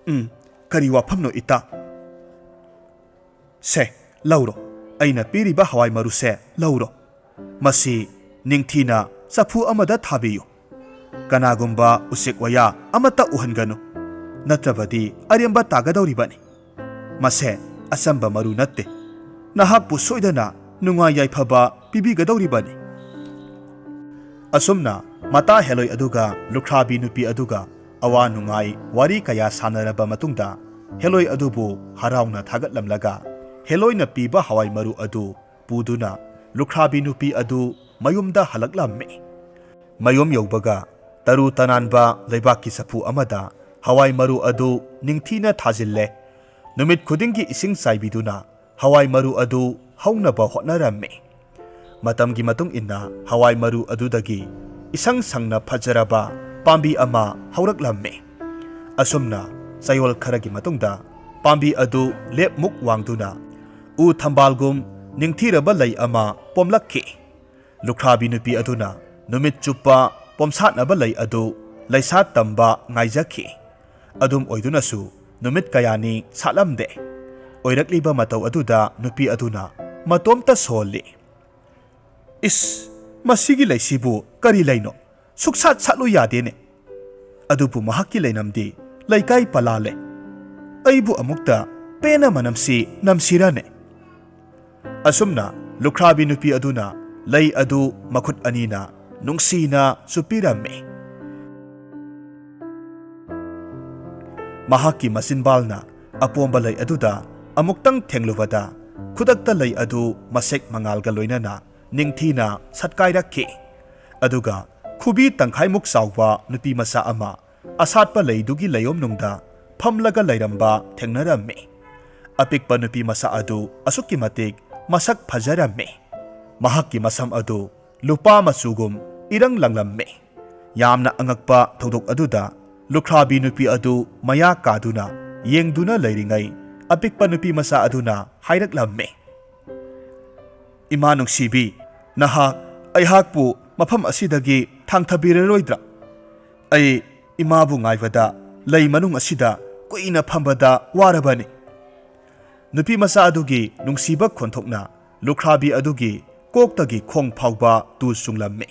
"ꯎꯝ, ꯀꯔꯤ ꯋꯥꯐꯝꯅꯣ, ꯏꯇꯥ?" "ꯁꯦ, ꯂꯧꯔꯣ꯫ ꯑꯩꯅ ꯄꯤꯔꯤꯕ ꯍꯋꯥꯏ ꯃꯔꯨꯁꯦ ꯂꯧꯔꯣ꯫ ꯃꯁꯤ ꯅꯤꯡꯊꯤꯅ ꯆꯐꯨ ꯑꯃꯗ ꯊꯥꯕꯤꯌꯨ꯫ ꯀꯅꯥꯒꯨꯝꯕ ꯎꯆꯦꯛ ꯋꯥꯌꯥ ꯑꯃꯠꯇ ꯎꯍꯟꯒꯅꯨ, ꯅꯠꯇ꯭ꯔꯕꯗꯤ ꯑꯔꯦꯝꯕ ꯇꯥꯒꯗꯧꯔꯤꯕꯅꯤ꯫ ꯃꯁꯦ ꯑꯆꯝꯕ ꯃꯔꯨ ꯅꯠꯇꯦ꯫ ꯅꯍꯥꯛꯄꯨ ꯁꯣꯏꯗꯅ ꯅꯨꯡꯉꯥꯏ ꯌꯥꯏꯐꯕ ꯄꯤꯕꯤꯒꯗꯧꯔꯤꯕꯅꯤ꯫" ꯑꯁꯨꯝꯅ ꯃꯇꯥ ꯍꯦꯂꯣꯏ ꯑꯗꯨꯒ ꯂꯨꯈ꯭ꯔꯥꯕꯤ ꯅꯨꯄꯤ ꯑꯗꯨꯒ ꯑꯋꯥ ꯅꯨꯡꯉꯥꯏ ꯋꯥꯔꯤ ꯀꯌꯥ ꯁꯥꯟꯅꯔꯕ ꯃꯇꯨꯡꯗ, ꯍꯦꯂꯣꯏ ꯑꯗꯨꯕꯨ ꯍꯔꯥꯎꯅ ꯊꯥꯒꯠꯂꯝꯂꯒ, ꯍꯦꯂꯣꯏꯅ ꯄꯤꯕ ꯍꯋꯥꯏ ꯃꯔꯨ ꯑꯗꯨ ꯄꯨꯗꯨꯅ ꯂꯨꯈ꯭ꯔꯥꯕꯤ ꯅꯨꯄꯤ ꯑꯗꯨ ꯃꯌꯨꯝꯗ ꯍꯜꯂꯛꯂꯝꯃꯤ꯫ ꯃꯌꯨꯝ ꯌꯧꯕꯒ, ꯇꯔꯨ ꯇꯅꯥꯟꯕ ꯂꯩꯕꯥꯛꯀꯤ ꯆꯐꯨ ꯑꯃꯗ ꯍꯋꯥꯏ ꯃꯔꯨ ꯑꯗꯨ ꯅꯤꯡꯊꯤꯅ ꯊꯥꯖꯤꯜꯂꯦ꯫ ꯅꯨꯃꯤꯠ ꯈꯨꯗꯤꯡꯒꯤ ꯏꯁꯤꯡ ꯆꯥꯏꯕꯤꯗꯨꯅ ꯍꯋꯥꯏ ꯃꯔꯨ ꯑꯗꯨ ꯍꯧꯅꯕ ꯍꯣꯠꯅꯔꯝꯃꯤ꯫ ꯃꯇꯝꯒꯤ ꯃꯇꯨꯡ ꯏꯟꯅ ꯍꯋꯥꯏ ꯃꯔꯨ ꯑꯗꯨꯗꯒꯤ ꯏꯁꯪ ꯁꯪꯅ ꯐꯖꯔꯕ ꯄꯥꯝꯕꯤ ꯑꯃ ꯍꯧꯔꯛꯂꯝꯃꯤ꯫ ꯑꯁꯨꯝꯅ ꯆꯌꯣꯜ ꯈꯔꯒꯤ ꯃꯇꯨꯡꯗ ꯄꯥꯝꯕꯤ ꯑꯗꯨ ꯂꯦꯞꯃꯨꯛ ꯋꯥꯡꯗꯨꯅ ꯎ ꯊꯝꯕꯥꯜꯒꯨꯝ ꯅꯤꯡꯊꯤꯔꯕ ꯂꯩ ꯑꯃ ꯄꯣꯝꯂꯛꯈꯤ꯫ ꯂꯨꯈ꯭ꯔꯥꯕꯤ ꯅꯨꯄꯤ ꯑꯗꯨꯅ ꯅꯨꯃꯤꯠ ꯆꯨꯞꯄ ꯄꯣꯝꯁꯥꯠꯅꯕ ꯂꯩ ꯑꯗꯨ ꯂꯩꯁꯥ ꯇꯝꯕ ꯉꯥꯏꯖꯈꯤ꯫ ꯑꯗꯨꯝ ꯑꯣꯏꯗꯨꯅꯁꯨ ꯅꯨꯃꯤꯠ ꯀꯌꯥꯅꯤ ꯁꯥꯠꯂꯝꯗꯦ꯫ ꯑꯣꯏꯔꯛꯂꯤꯕ ꯃꯇꯧ ꯑꯗꯨꯗ ꯅꯨꯄꯤ ꯑꯗꯨꯅ ꯃꯇꯣꯝꯇ ꯁꯣꯜꯂꯤ꯫ "ꯏꯁ, ꯃꯁꯤꯒꯤ ꯂꯩꯁꯤꯕꯨ ꯀꯔꯤ ꯂꯩꯅꯣ? ꯁꯨꯛꯁꯥꯠ ꯁꯥꯠꯂꯨ ꯌꯥꯗꯦꯅꯦ꯫ ꯑꯗꯨꯕꯨ ꯃꯍꯥꯛꯀꯤ ꯂꯩꯅꯝꯗꯤ ꯂꯩꯀꯥꯏ ꯄꯂꯥꯂꯦ꯫ ꯑꯩꯕꯨ ꯑꯃꯨꯛꯇ ꯄꯦꯟꯅ ꯃꯅꯝꯁꯤ ꯅꯝꯁꯤꯔꯅꯦ?" ꯑꯁꯨꯝꯅ ꯂꯨꯈ꯭ꯔꯥꯕꯤ ꯅꯨꯄꯤ ꯑꯗꯨꯅ ꯂꯩ ꯑꯗꯨ ꯃꯈꯨꯠ ꯑꯅꯤꯅ ꯅꯨꯡꯁꯤꯅ ꯆꯨꯞꯄꯤꯔꯝꯃꯤ꯫ ꯃꯍꯥꯛꯀꯤ ꯃꯆꯤꯟꯕꯥꯜꯅ ꯑꯄꯣꯝꯕ ꯂꯩ ꯑꯗꯨꯗ ꯑꯃꯨꯛꯇꯪ ꯊꯦꯡꯂꯨꯕꯗ, ꯈꯨꯗꯛꯇ ꯂꯩ ꯑꯗꯨ ꯃꯁꯦꯛ ꯃꯉꯥꯜꯒ ꯂꯣꯏꯅꯅ ꯅꯤꯡꯊꯤꯅ ꯁꯠꯀꯥꯏꯔꯛꯈꯤ꯫ ꯑꯗꯨꯒ ꯈꯨꯕꯤ ꯇꯪꯈꯥꯏꯃꯨꯛ ꯆꯥꯎꯕ ꯅꯨꯄꯤ ꯃꯆꯥ ꯑꯃ ꯑꯁꯥꯠꯄ ꯂꯩꯗꯨꯒꯤ ꯂꯩꯌꯣꯝꯅꯨꯡꯗ ꯐꯝꯂꯒ ꯂꯩꯔꯝꯕ ꯊꯦꯡꯅꯔꯝꯃꯤ꯫ ꯑꯄꯤꯛꯄ ꯅꯨꯄꯤ ꯃꯆꯥ ꯑꯗꯨ ꯑꯁꯨꯛꯀꯤ ꯃꯇꯤꯛ ꯃꯁꯛ ꯐꯖꯔꯝꯃꯤ꯫ ꯃꯍꯥꯛꯀꯤ ꯃꯁꯝ ꯑꯗꯨ ꯂꯨꯄꯥ ꯃꯆꯨꯒꯨꯝ ꯏꯔꯪ ꯂꯪꯂꯝꯃꯤ꯫ ꯌꯥꯝꯅ ꯑꯉꯛꯄ ꯊꯧꯗꯣꯛ ꯑꯗꯨꯗ ꯂꯨꯈ꯭ꯔꯥꯕꯤ ꯅꯨꯄꯤ ꯑꯗꯨ ꯃꯌꯥ ꯀꯥꯗꯨꯅ ꯌꯦꯡꯗꯨꯅ ꯂꯩꯔꯤꯉꯩ, ꯑꯄꯤꯛꯄ ꯅꯨꯄꯤ ꯃꯆꯥ ꯑꯗꯨꯅ ꯍꯥꯏꯔꯛꯂꯝꯃꯤ, "ꯏꯃꯥ ꯅꯨꯡꯁꯤꯕꯤ, ꯅꯍꯥꯛ ꯑꯩꯍꯥꯛꯄꯨ ꯃꯐꯝ ꯑꯁꯤꯗꯒꯤ ꯊꯥꯡꯊꯕꯤꯔꯔꯣꯏꯗ꯭ꯔꯥ? ꯑꯩ ꯏꯃꯥꯕꯨ ꯉꯥꯏꯕꯗ ꯂꯩ ꯃꯅꯨꯡ ꯑꯁꯤꯗ ꯀꯨꯏꯅ ꯐꯝꯕꯗ ꯋꯥꯔꯕꯅꯤ꯫" ꯅꯨꯄꯤ ꯃꯆꯥ ꯑꯗꯨꯒꯤ ꯅꯨꯡꯁꯤꯕ ꯈꯣꯟꯊꯣꯛꯅ ꯂꯨꯈ꯭ꯔꯥꯕꯤ ꯑꯗꯨꯒꯤ ꯀꯣꯛꯇꯒꯤ ꯈꯣꯡ ꯐꯥꯎꯕ ꯇꯨ ꯆꯨꯡꯂꯝꯃꯤ꯫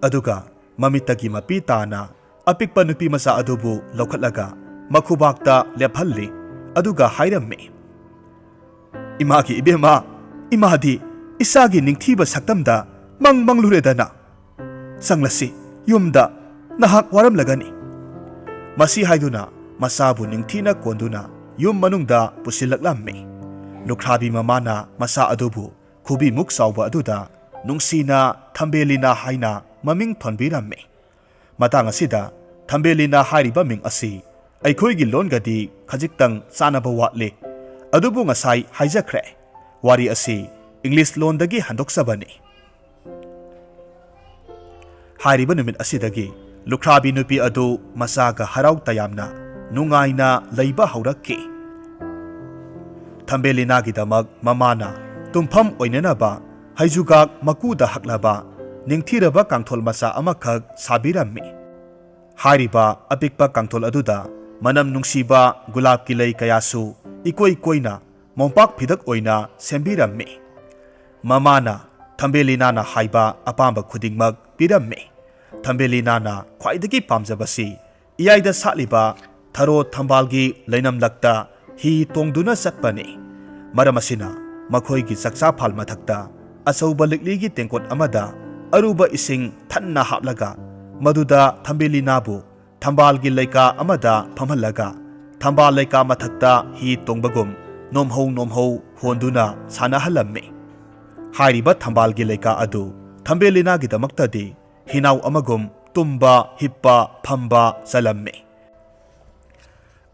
ꯑꯗꯨꯒ ꯃꯃꯤꯠꯇꯒꯤ ꯃꯄꯤ ꯇꯥꯅ ꯑꯄꯤꯛꯄ ꯅꯨꯄꯤ ꯃꯆꯥ ꯑꯗꯨꯕꯨ ꯂꯧꯈꯠꯂꯒ ꯃꯈꯨꯕꯥꯛꯇ ꯂꯦꯞꯍꯜꯂꯤ꯫ ꯑꯗꯨꯒ ꯍꯥꯏꯔꯝꯃꯤ, "ꯏꯃꯥꯒꯤ ꯏꯕꯦꯝꯃ, ꯏꯃꯥꯗꯤ ꯏꯆꯥꯒꯤ ꯅꯤꯡꯊꯤꯕ ꯁꯛꯇꯝꯗ ꯃꯪ ꯃꯪꯂꯨꯔꯦꯗꯅ꯫ ꯆꯪꯂꯁꯤ, ꯌꯨꯝꯗ ꯅꯍꯥꯛ ꯋꯥꯔꯝꯂꯒꯅꯤ꯫" ꯃꯁꯤ ꯍꯥꯏꯗꯨꯅ ꯃꯆꯥꯕꯨ ꯅꯤꯡꯊꯤꯅ ꯀꯣꯟꯗꯨꯅ ꯌꯨꯝ ꯃꯅꯨꯡꯗ ꯄꯨꯁꯤꯜꯂꯛꯂꯝꯃꯤ꯫ ꯂꯨꯈ꯭ꯔꯥꯕꯤ ꯃꯃꯥꯅ ꯃꯆꯥ ꯑꯗꯨꯕꯨ ꯈꯨꯕꯤꯃꯨꯛ ꯆꯥꯎꯕ ꯑꯗꯨꯗ ꯅꯨꯡꯁꯤꯅ ꯊꯝꯕꯦꯂꯤꯅꯥ ꯍꯥꯏꯅ ꯃꯃꯤꯡ ꯊꯣꯟꯕꯤꯔꯝꯃꯤ꯫ ꯃꯇꯥꯡ ꯑꯁꯤꯗ ꯊꯝꯕꯦꯂꯤꯅꯥ ꯍꯥꯏꯔꯤꯕ ꯃꯤꯡ ꯑꯁꯤ ꯑꯩꯈꯣꯏꯒꯤ ꯂꯣꯟꯒꯗꯤ ꯈꯖꯤꯛꯇꯪ ꯆꯥꯟꯅꯕ ꯋꯥꯠꯂꯤ꯫ ꯑꯗꯨꯕꯨ ꯉꯁꯥꯏ ꯍꯥꯏꯖꯈ꯭ꯔꯦ, ꯋꯥꯔꯤ ꯑꯁꯤ ꯏꯪꯂꯤꯁ ꯂꯣꯟꯗꯒꯤ ꯍꯟꯗꯣꯛꯆꯕꯅꯤ꯫ ꯍꯥꯏꯔꯤꯕ ꯅꯨꯃꯤꯠ ꯑꯁꯤꯗꯒꯤ ꯂꯨꯈ꯭ꯔꯥꯕꯤ ꯅꯨꯄꯤ ꯑꯗꯨ ꯃꯆꯥꯒ ꯍꯔꯥꯎ ꯇꯌꯥꯝꯅ ꯅꯨꯡꯉꯥꯏꯅ ꯂꯩꯕ ꯍꯧꯔꯛꯈꯤ꯫ ꯊꯝꯕꯦꯂꯤꯅꯥꯒꯤꯗꯃꯛ ꯃꯃꯥꯅ ꯇꯨꯝꯐꯝ ꯑꯣꯏꯅꯅꯕ ꯍꯩꯖꯨꯒꯥꯛ ꯃꯀꯨꯗ ꯍꯛꯂꯕ ꯅꯤꯡꯊꯤꯔꯕ ꯀꯥꯡꯊꯣꯜ ꯃꯆꯥ ꯑꯃꯈꯛ ꯁꯥꯕꯤꯔꯝꯃꯤ꯫ ꯍꯥꯏꯔꯤꯕ ꯑꯄꯤꯛꯄ ꯀꯥꯡꯊꯣꯜ ꯑꯗꯨꯗ ꯃꯅꯝ ꯅꯨꯡꯁꯤꯕ ꯒꯨꯂꯥꯞꯀꯤ ꯂꯩ ꯀꯌꯥꯁꯨ ꯏꯀꯣꯏ ꯀꯣꯏꯅ ꯃꯣꯝꯄꯥꯛ ꯐꯤꯗꯛ ꯑꯣꯏꯅ ꯁꯦꯝꯕꯤꯔꯝꯃꯤ꯫ ꯃꯃꯥꯅ ꯊꯝꯕꯦꯂꯤꯅꯥꯅ ꯍꯥꯏꯕ ꯑꯄꯥꯝꯕ ꯈꯨꯗꯤꯡꯃꯛ ꯄꯤꯔꯝꯃꯤ꯫ ꯊꯝꯕꯦꯂꯤꯅꯥꯅ ꯈ꯭ꯋꯥꯏꯗꯒꯤ ꯄꯥꯝꯖꯕꯁꯤ ꯏꯌꯥꯏꯗ ꯁꯥꯠꯂꯤꯕ ꯊꯔꯣ ꯊꯝꯕꯥꯜꯒꯤ ꯂꯩꯅꯝꯂꯛꯇ ꯍꯤ ꯇꯣꯡꯗꯨꯅ ꯆꯠꯄꯅꯤ꯫ ꯃꯔꯝ ꯑꯁꯤꯅ ꯃꯈꯣꯏꯒꯤ ꯆꯥꯛꯆꯥꯐꯥꯜ ꯃꯊꯛꯇ ꯑꯆꯧꯕ ꯂꯤꯛꯂꯤꯒꯤ ꯇꯦꯡꯀꯣꯠ ꯑꯃꯗ ꯑꯔꯨꯕ ꯏꯁꯤꯡ ꯊꯟꯅ ꯍꯥꯞꯂꯒ ꯃꯗꯨꯗ ꯊꯝꯕꯦꯂꯤꯅꯥꯕꯨ ꯊꯝꯕꯥꯜꯒꯤ ꯂꯩꯀꯥ ꯑꯃꯗ ꯐꯝꯍꯜꯂꯒ ꯊꯝꯕꯥꯜ ꯂꯩꯀꯥ ꯃꯊꯛꯇ ꯍꯤ ꯇꯣꯡꯕꯒꯨꯝ ꯅꯣꯝꯍꯧ ꯅꯣꯝꯍꯧ ꯍꯣꯟꯗꯨꯅ ꯁꯥꯟꯅꯍꯜꯂꯝꯃꯤ꯫ ꯍꯥꯏꯔꯤꯕ ꯊꯝꯕꯥꯜꯒꯤ ꯂꯩꯀꯥ ꯑꯗꯨ ꯊꯝꯕꯦꯂꯤꯅꯥꯒꯤꯗꯃꯛꯇꯗꯤ ꯍꯤꯅꯥꯎ ꯑꯃꯒꯨꯝ ꯇꯨꯝꯕ, ꯍꯤꯞꯄ, ꯐꯝꯕ ꯆꯜꯂꯝꯃꯤ꯫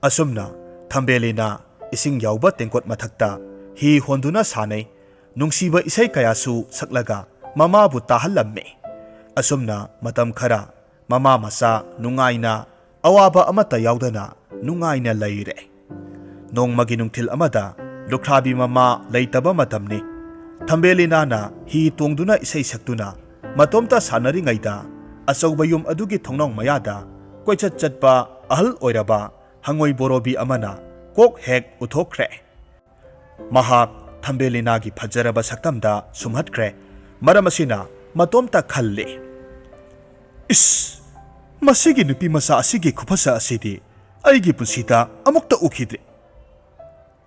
ꯑꯁꯨꯝꯅ ꯊꯝꯕꯦꯂꯤꯅ ꯏꯁꯤꯡ ꯌꯥꯎꯕ ꯇꯦꯡꯀꯣꯠ ꯃꯊꯛꯇ ꯍꯤ ꯍꯣꯟꯗꯨꯅ ꯁꯥꯟꯅꯩ꯫ ꯅꯨꯡꯁꯤꯕ ꯏꯁꯩ ꯀꯌꯥꯁꯨ ꯁꯛꯂꯒ ꯃꯃꯥꯕꯨ ꯇꯥꯍꯜꯂꯝꯃꯤ꯫ ꯑꯁꯨꯝꯅ ꯃꯇꯝ ꯈꯔ ꯃꯃꯥ ꯃꯆꯥ ꯅꯨꯡꯉꯥꯏꯅ, ꯑꯋꯥꯕ ꯑꯃꯠꯇ ꯌꯥꯎꯗꯅ ꯅꯨꯡꯉꯥꯏꯅ ꯂꯩꯔꯦ꯫ ꯅꯣꯡꯃꯒꯤ ꯅꯨꯡꯊꯤꯜ ꯑꯃꯗ ꯂꯨꯈ꯭ꯔꯥꯕꯤ ꯃꯃꯥ ꯂꯩꯇꯕ ꯃꯇꯝꯅꯤ꯫ ꯊꯝꯕꯦꯂꯤꯅꯥꯅ ꯍꯤ ꯇꯣꯡꯗꯨꯅ ꯏꯁꯩ ꯁꯛꯇꯨꯅ ꯃꯇꯣꯝꯇ ꯁꯥꯟꯅꯔꯤꯉꯩꯗ ꯑꯆꯧꯕ ꯌꯨꯝ ꯑꯗꯨꯒꯤ ꯊꯣꯡꯅꯥꯎ ꯃꯌꯥꯗ ꯀꯣꯏꯆꯠ ꯆꯠꯄ ꯑꯍꯜ ꯑꯣꯏꯔꯕ ꯍꯉꯣꯏ ꯕꯣꯔꯣꯕꯤ ꯑꯃꯅ ꯀꯣꯛ ꯍꯦꯛ ꯎꯊꯣꯛꯈ꯭ꯔꯦ꯫ ꯃꯍꯥꯛ ꯊꯝꯕꯦꯂꯤꯅꯥꯒꯤ ꯐꯖꯔꯕ ꯁꯛꯇꯝꯗ ꯁꯨꯝꯍꯠꯈ꯭ꯔꯦ꯫ ꯃꯔꯝ ꯑꯁꯤꯅ ꯃꯇꯣꯝꯇ ꯈꯜꯂꯤ, "ꯏꯁ, ꯃꯁꯤꯒꯤ ꯅꯨꯄꯤ ꯃꯆꯥ ꯑꯁꯤꯒꯤ ꯈꯨꯐꯖ ꯑꯁꯤꯗꯤ ꯑꯩꯒꯤ ꯄꯨꯟꯁꯤꯗ ꯑꯃꯨꯛꯇ ꯎꯈꯤꯗ꯭ꯔꯤ꯫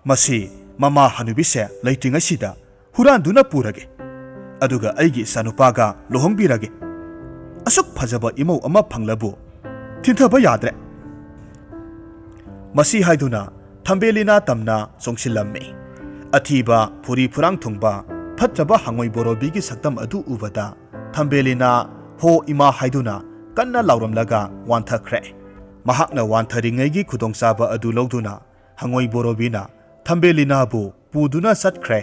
ꯃꯁꯤ ꯃꯃꯥ ꯍꯅꯨꯕꯤꯁꯦ ꯂꯩꯇ꯭ꯔꯤꯉꯩꯁꯤꯗ ꯍꯨꯔꯥꯟꯗꯨꯅ ꯄꯨꯔꯒꯦ, ꯑꯗꯨꯒ ꯑꯩꯒꯤ ꯏꯆꯥꯅꯨꯄꯥꯒ ꯂꯨꯍꯣꯡꯕꯤꯔꯒꯦ꯫ ꯑꯁꯨꯛ ꯐꯖꯕ ꯏꯃꯧ ꯑꯃ ꯐꯪꯂꯕꯨ ꯊꯤꯟꯊꯕ ꯌꯥꯗ꯭ꯔꯦ"꯫ ꯃꯁꯤ ꯍꯥꯏꯗꯨꯅ ꯊꯝꯕꯦꯂꯤꯅꯥ ꯇꯝꯅ ꯆꯣꯡꯁꯤꯜꯂꯝꯃꯤ꯫ ꯑꯊꯤꯕ, ꯐꯨꯔꯤ ꯐꯨꯔꯥꯡ ꯊꯨꯡꯕ, ꯐꯠꯇ꯭ꯔꯕ ꯍꯉꯣꯏ ꯕꯣꯔꯣꯕꯤꯒꯤ ꯁꯛꯇꯝ ꯑꯗꯨ ꯎꯕꯗ ꯊꯝꯕꯦꯂꯤꯅꯥ "ꯍꯣ ꯏꯃꯥ" ꯍꯥꯏꯗꯨꯅ ꯀꯟꯅ ꯂꯥꯎꯔꯝꯂꯒ ꯋꯥꯟꯊꯈ꯭ꯔꯦ꯫ ꯃꯍꯥꯛꯅ ꯋꯥꯟꯊꯔꯤꯉꯩꯒꯤ ꯈꯨꯗꯣꯡꯆꯥꯕ ꯑꯗꯨ ꯂꯧꯗꯨꯅ ꯍꯉꯣꯏ ꯕꯣꯔꯣꯕꯤꯅ ꯊꯝꯕꯦꯂꯤꯅꯥꯕꯨ ꯄꯨꯗꯨꯅ ꯆꯠꯈ꯭ꯔꯦ꯫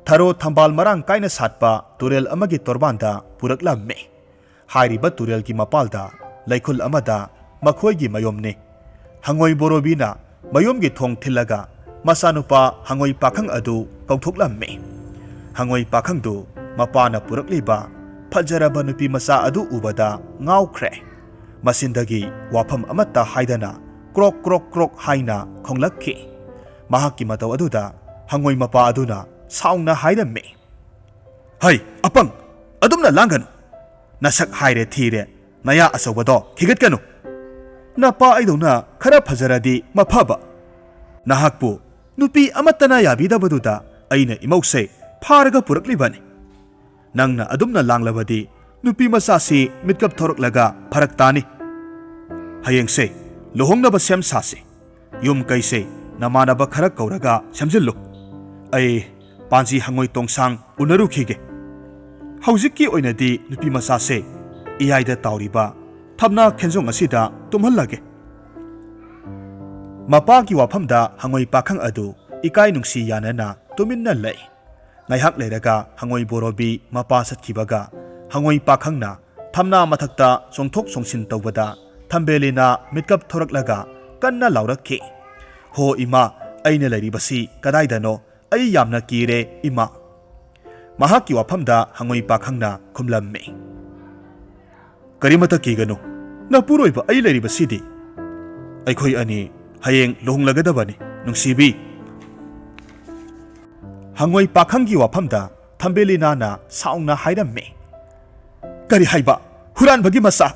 ꯊꯔꯣ ꯊꯝꯕꯥꯜ ꯃꯔꯥꯡ ꯀꯥꯏꯅ ꯁꯥꯠꯄ ꯇꯨꯔꯦꯜ ꯑꯃꯒꯤ ꯇꯣꯔꯕꯥꯟꯗ ꯄꯨꯔꯛꯂꯝꯃꯤ꯫ ꯍꯥꯏꯔꯤꯕ ꯇꯨꯔꯦꯜꯒꯤ ꯃꯄꯥꯜꯗ ꯂꯩꯈꯨꯜ ꯑꯃꯗ ꯃꯈꯣꯏꯒꯤ ꯃꯌꯨꯝꯅꯤ꯫ ꯍꯉꯣꯏ ꯕꯣꯔꯣꯕꯤꯅ ꯃꯌꯨꯝꯒꯤ ꯊꯣꯡ ꯊꯤꯜꯂꯒ ꯃꯆꯥꯅꯨꯄꯥ ꯍꯉꯣꯏ ꯄꯥꯈꯪ ꯑꯗꯨ ꯀꯧꯊꯣꯛꯂꯝꯃꯤ꯫ ꯍꯉꯣꯏ ꯄꯥꯈꯪꯗꯨ ꯃꯄꯥꯅ ꯄꯨꯔꯛꯂꯤꯕ ꯐꯖꯔꯕ ꯅꯨꯄꯤ ꯃꯆꯥ ꯑꯗꯨ ꯎꯕꯗ ꯉꯥꯎꯈ꯭ꯔꯦ꯫ ꯃꯆꯤꯟꯗꯒꯤ ꯋꯥꯐꯝ ꯑꯃꯠꯇ ꯍꯥꯏꯗꯅ ꯀ꯭ꯔꯣꯛ ꯀ꯭ꯔꯣꯛ ꯀ꯭ꯔꯣꯛ ꯍꯥꯏꯅ ꯈꯣꯡꯂꯛꯈꯤ꯫ ꯃꯍꯥꯛꯀꯤ ꯃꯇꯧ ꯑꯗꯨꯗ ꯍꯉꯣꯏ ꯃꯄꯥ ꯑꯗꯨꯅ ꯁꯥꯎꯅ ꯍꯥꯏꯔꯝꯃꯤ, "ꯍꯩ, ꯑꯄꯪ! ꯑꯗꯨꯝꯅ ꯂꯥꯡꯒꯅꯨ꯫ ꯅꯁꯛ ꯍꯥꯏꯔꯦ ꯊꯤꯔꯦ, "ꯅꯌꯥ ꯑꯆꯧꯕꯗꯣ ꯈꯤꯒꯠꯀꯅꯨ꯫ ꯅꯄꯥ ꯑꯩꯗꯧꯅ ꯈꯔ ꯐꯖꯔꯗꯤ ꯃꯐꯕ꯫ ꯅꯍꯥꯛꯄꯨ ꯅꯨꯄꯤ ꯑꯃꯠꯇꯅ ꯌꯥꯕꯤꯗꯕꯗꯨꯗ ꯑꯩꯅ ꯏꯃꯧꯁꯦ ꯐꯥꯔꯒ ꯄꯨꯔꯛꯂꯤꯕꯅꯤ꯫ ꯅꯪꯅ ꯑꯗꯨꯝꯅ ꯂꯥꯡꯂꯕꯗꯤ ꯅꯨꯄꯤ ꯃꯆꯥꯁꯤ ꯃꯤꯠꯀꯞ ꯊꯣꯔꯛꯂꯒ ꯐꯔꯛ ꯇꯥꯅꯤ꯫ ꯍꯌꯦꯡꯁꯦ ꯂꯨꯍꯣꯡꯅꯕ ꯁꯦꯝ ꯁꯥꯁꯤ꯫ ꯌꯨꯝ ꯀꯩꯁꯦ ꯅꯃꯥꯟꯅꯕ ꯈꯔ ꯀꯧꯔꯒ ꯁꯦꯝꯖꯤꯜꯂꯨ꯫ ꯑꯩ ꯄꯥꯟꯖꯤ ꯍꯉꯣꯏ ꯇꯣꯡꯁꯥꯡ ꯎꯅꯔꯨꯈꯤꯒꯦ꯫ ꯍꯧꯖꯤꯛꯀꯤ ꯑꯣꯏꯅꯗꯤ ꯅꯨꯄꯤ ꯃꯆꯥꯁꯦ ꯏꯌꯥꯏꯗ ꯇꯥꯎꯔꯤꯕ ꯊꯝꯅꯥ ꯈꯦꯟꯖꯣꯡ ꯑꯁꯤꯗ ꯇꯨꯝꯍꯜꯂꯒꯦ꯫" ꯃꯄꯥꯒꯤ ꯋꯥꯐꯝꯗ ꯍꯉꯣꯏ ꯄꯥꯈꯪ ꯑꯗꯨ ꯏꯀꯥꯏ ꯅꯨꯡꯁꯤ ꯌꯥꯅꯅ ꯇꯨꯃꯤꯟꯅ ꯂꯩ꯫ ꯉꯥꯏꯍꯥꯛ ꯂꯩꯔꯒ ꯍꯉꯣꯏ ꯕꯣꯔꯣꯕꯤ ꯃꯄꯥ ꯆꯠꯈꯤꯕꯒ ꯍꯉꯣꯏ ꯄꯥꯈꯪꯅ ꯊꯝꯅꯥ ꯃꯊꯛꯇ ꯆꯣꯡꯊꯣꯛ ꯆꯣꯡꯁꯤꯟ ꯇꯧꯕꯗ ꯊꯝꯕꯦꯂꯤꯅ ꯃꯤꯠꯀꯞ ꯊꯣꯔꯛꯂꯒ ꯀꯟꯅ ꯂꯥꯎꯔꯛꯈꯤ, "ꯍꯣ ꯏꯃꯥ, ꯑꯩꯅ ꯂꯩꯔꯤꯕꯁꯤ ꯀꯗꯥꯏꯗꯅꯣ? ꯑꯩ ꯌꯥꯝꯅ ꯀꯤꯔꯦ ꯏꯃꯥ꯫" ꯃꯍꯥꯛꯀꯤ ꯋꯥꯐꯝꯗ ꯍꯉꯣꯏ ꯄꯥꯈꯪꯅ ꯈꯨꯝꯂꯝꯃꯤ, "ꯀꯔꯤꯃꯇ ꯀꯤꯒꯅꯨ, ꯅꯄꯨꯔꯣꯏꯕ ꯑꯩ ꯂꯩꯔꯤꯕꯁꯤꯗꯤ꯫ ꯑꯩꯈꯣꯏ ꯑꯅꯤ ꯍꯌꯦꯡ ꯂꯨꯍꯣꯡꯂꯒꯗꯕꯅꯤ ꯅꯨꯡꯁꯤꯕꯤ꯫" ꯍꯉꯣꯏ ꯄꯥꯈꯪꯒꯤ ꯋꯥꯐꯝꯗ ꯊꯝꯕꯦꯂꯤꯅꯥꯅ ꯁꯥꯎꯅ ꯍꯥꯏꯔꯝꯃꯤ, "ꯀꯔꯤ ꯍꯥꯏꯕ? ꯍꯨꯔꯥꯟꯕꯒꯤ ꯃꯆꯥ!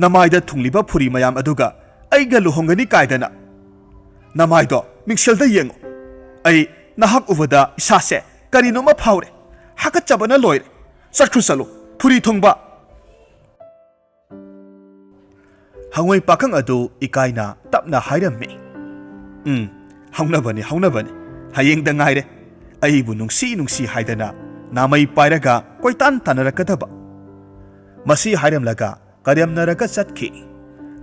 ꯅꯃꯥꯏꯗ ꯊꯨꯡꯂꯤꯕ ꯐꯨꯔꯤ ꯃꯌꯥꯝ ꯑꯗꯨꯒ ꯑꯩꯒ ꯂꯨꯍꯣꯡꯒꯅꯤ ꯀꯥꯏꯗꯅ? ꯅꯃꯥꯏꯗꯣ ꯃꯤꯡꯁꯦꯜꯗ ꯌꯦꯡꯉꯨ꯫ ꯑꯩ ꯅꯍꯥꯛ ꯎꯕꯗ ꯏꯁꯥꯁꯦ ꯀꯔꯤꯅꯣꯃ ꯐꯥꯎꯔꯦ꯫ ꯍꯥꯀꯠꯆꯕꯅ ꯂꯣꯏꯔꯦ꯫ ꯆꯠꯈ꯭ꯔꯨ ꯆꯠꯂꯨ, ꯐꯨꯔꯤ ꯊꯨꯡꯕ!" ꯍꯉꯣꯏ ꯄꯥꯈꯪ ꯑꯗꯨ ꯏꯀꯥꯏꯅ ꯇꯞꯅ ꯍꯥꯏꯔꯝꯃꯤ, "ꯎꯝ, ꯍꯧꯅꯕꯅꯤ, ꯍꯧꯅꯕꯅꯤ꯫ ꯍꯌꯦꯡꯗ ꯉꯥꯏꯔꯦ꯫ ꯑꯩꯕꯨ ꯅꯨꯡꯁꯤ ꯅꯨꯡꯁꯤ ꯍꯥꯏꯗꯅ ꯅꯥꯃꯩ ꯄꯥꯏꯔꯒ ꯀꯣꯏꯇꯥꯟ ꯇꯥꯟꯅꯔꯛꯀꯗꯕ꯫" ꯃꯁꯤ ꯍꯥꯏꯔꯝꯂꯒ ꯀꯔꯦꯝꯅꯔꯒ ꯆꯠꯈꯤ꯫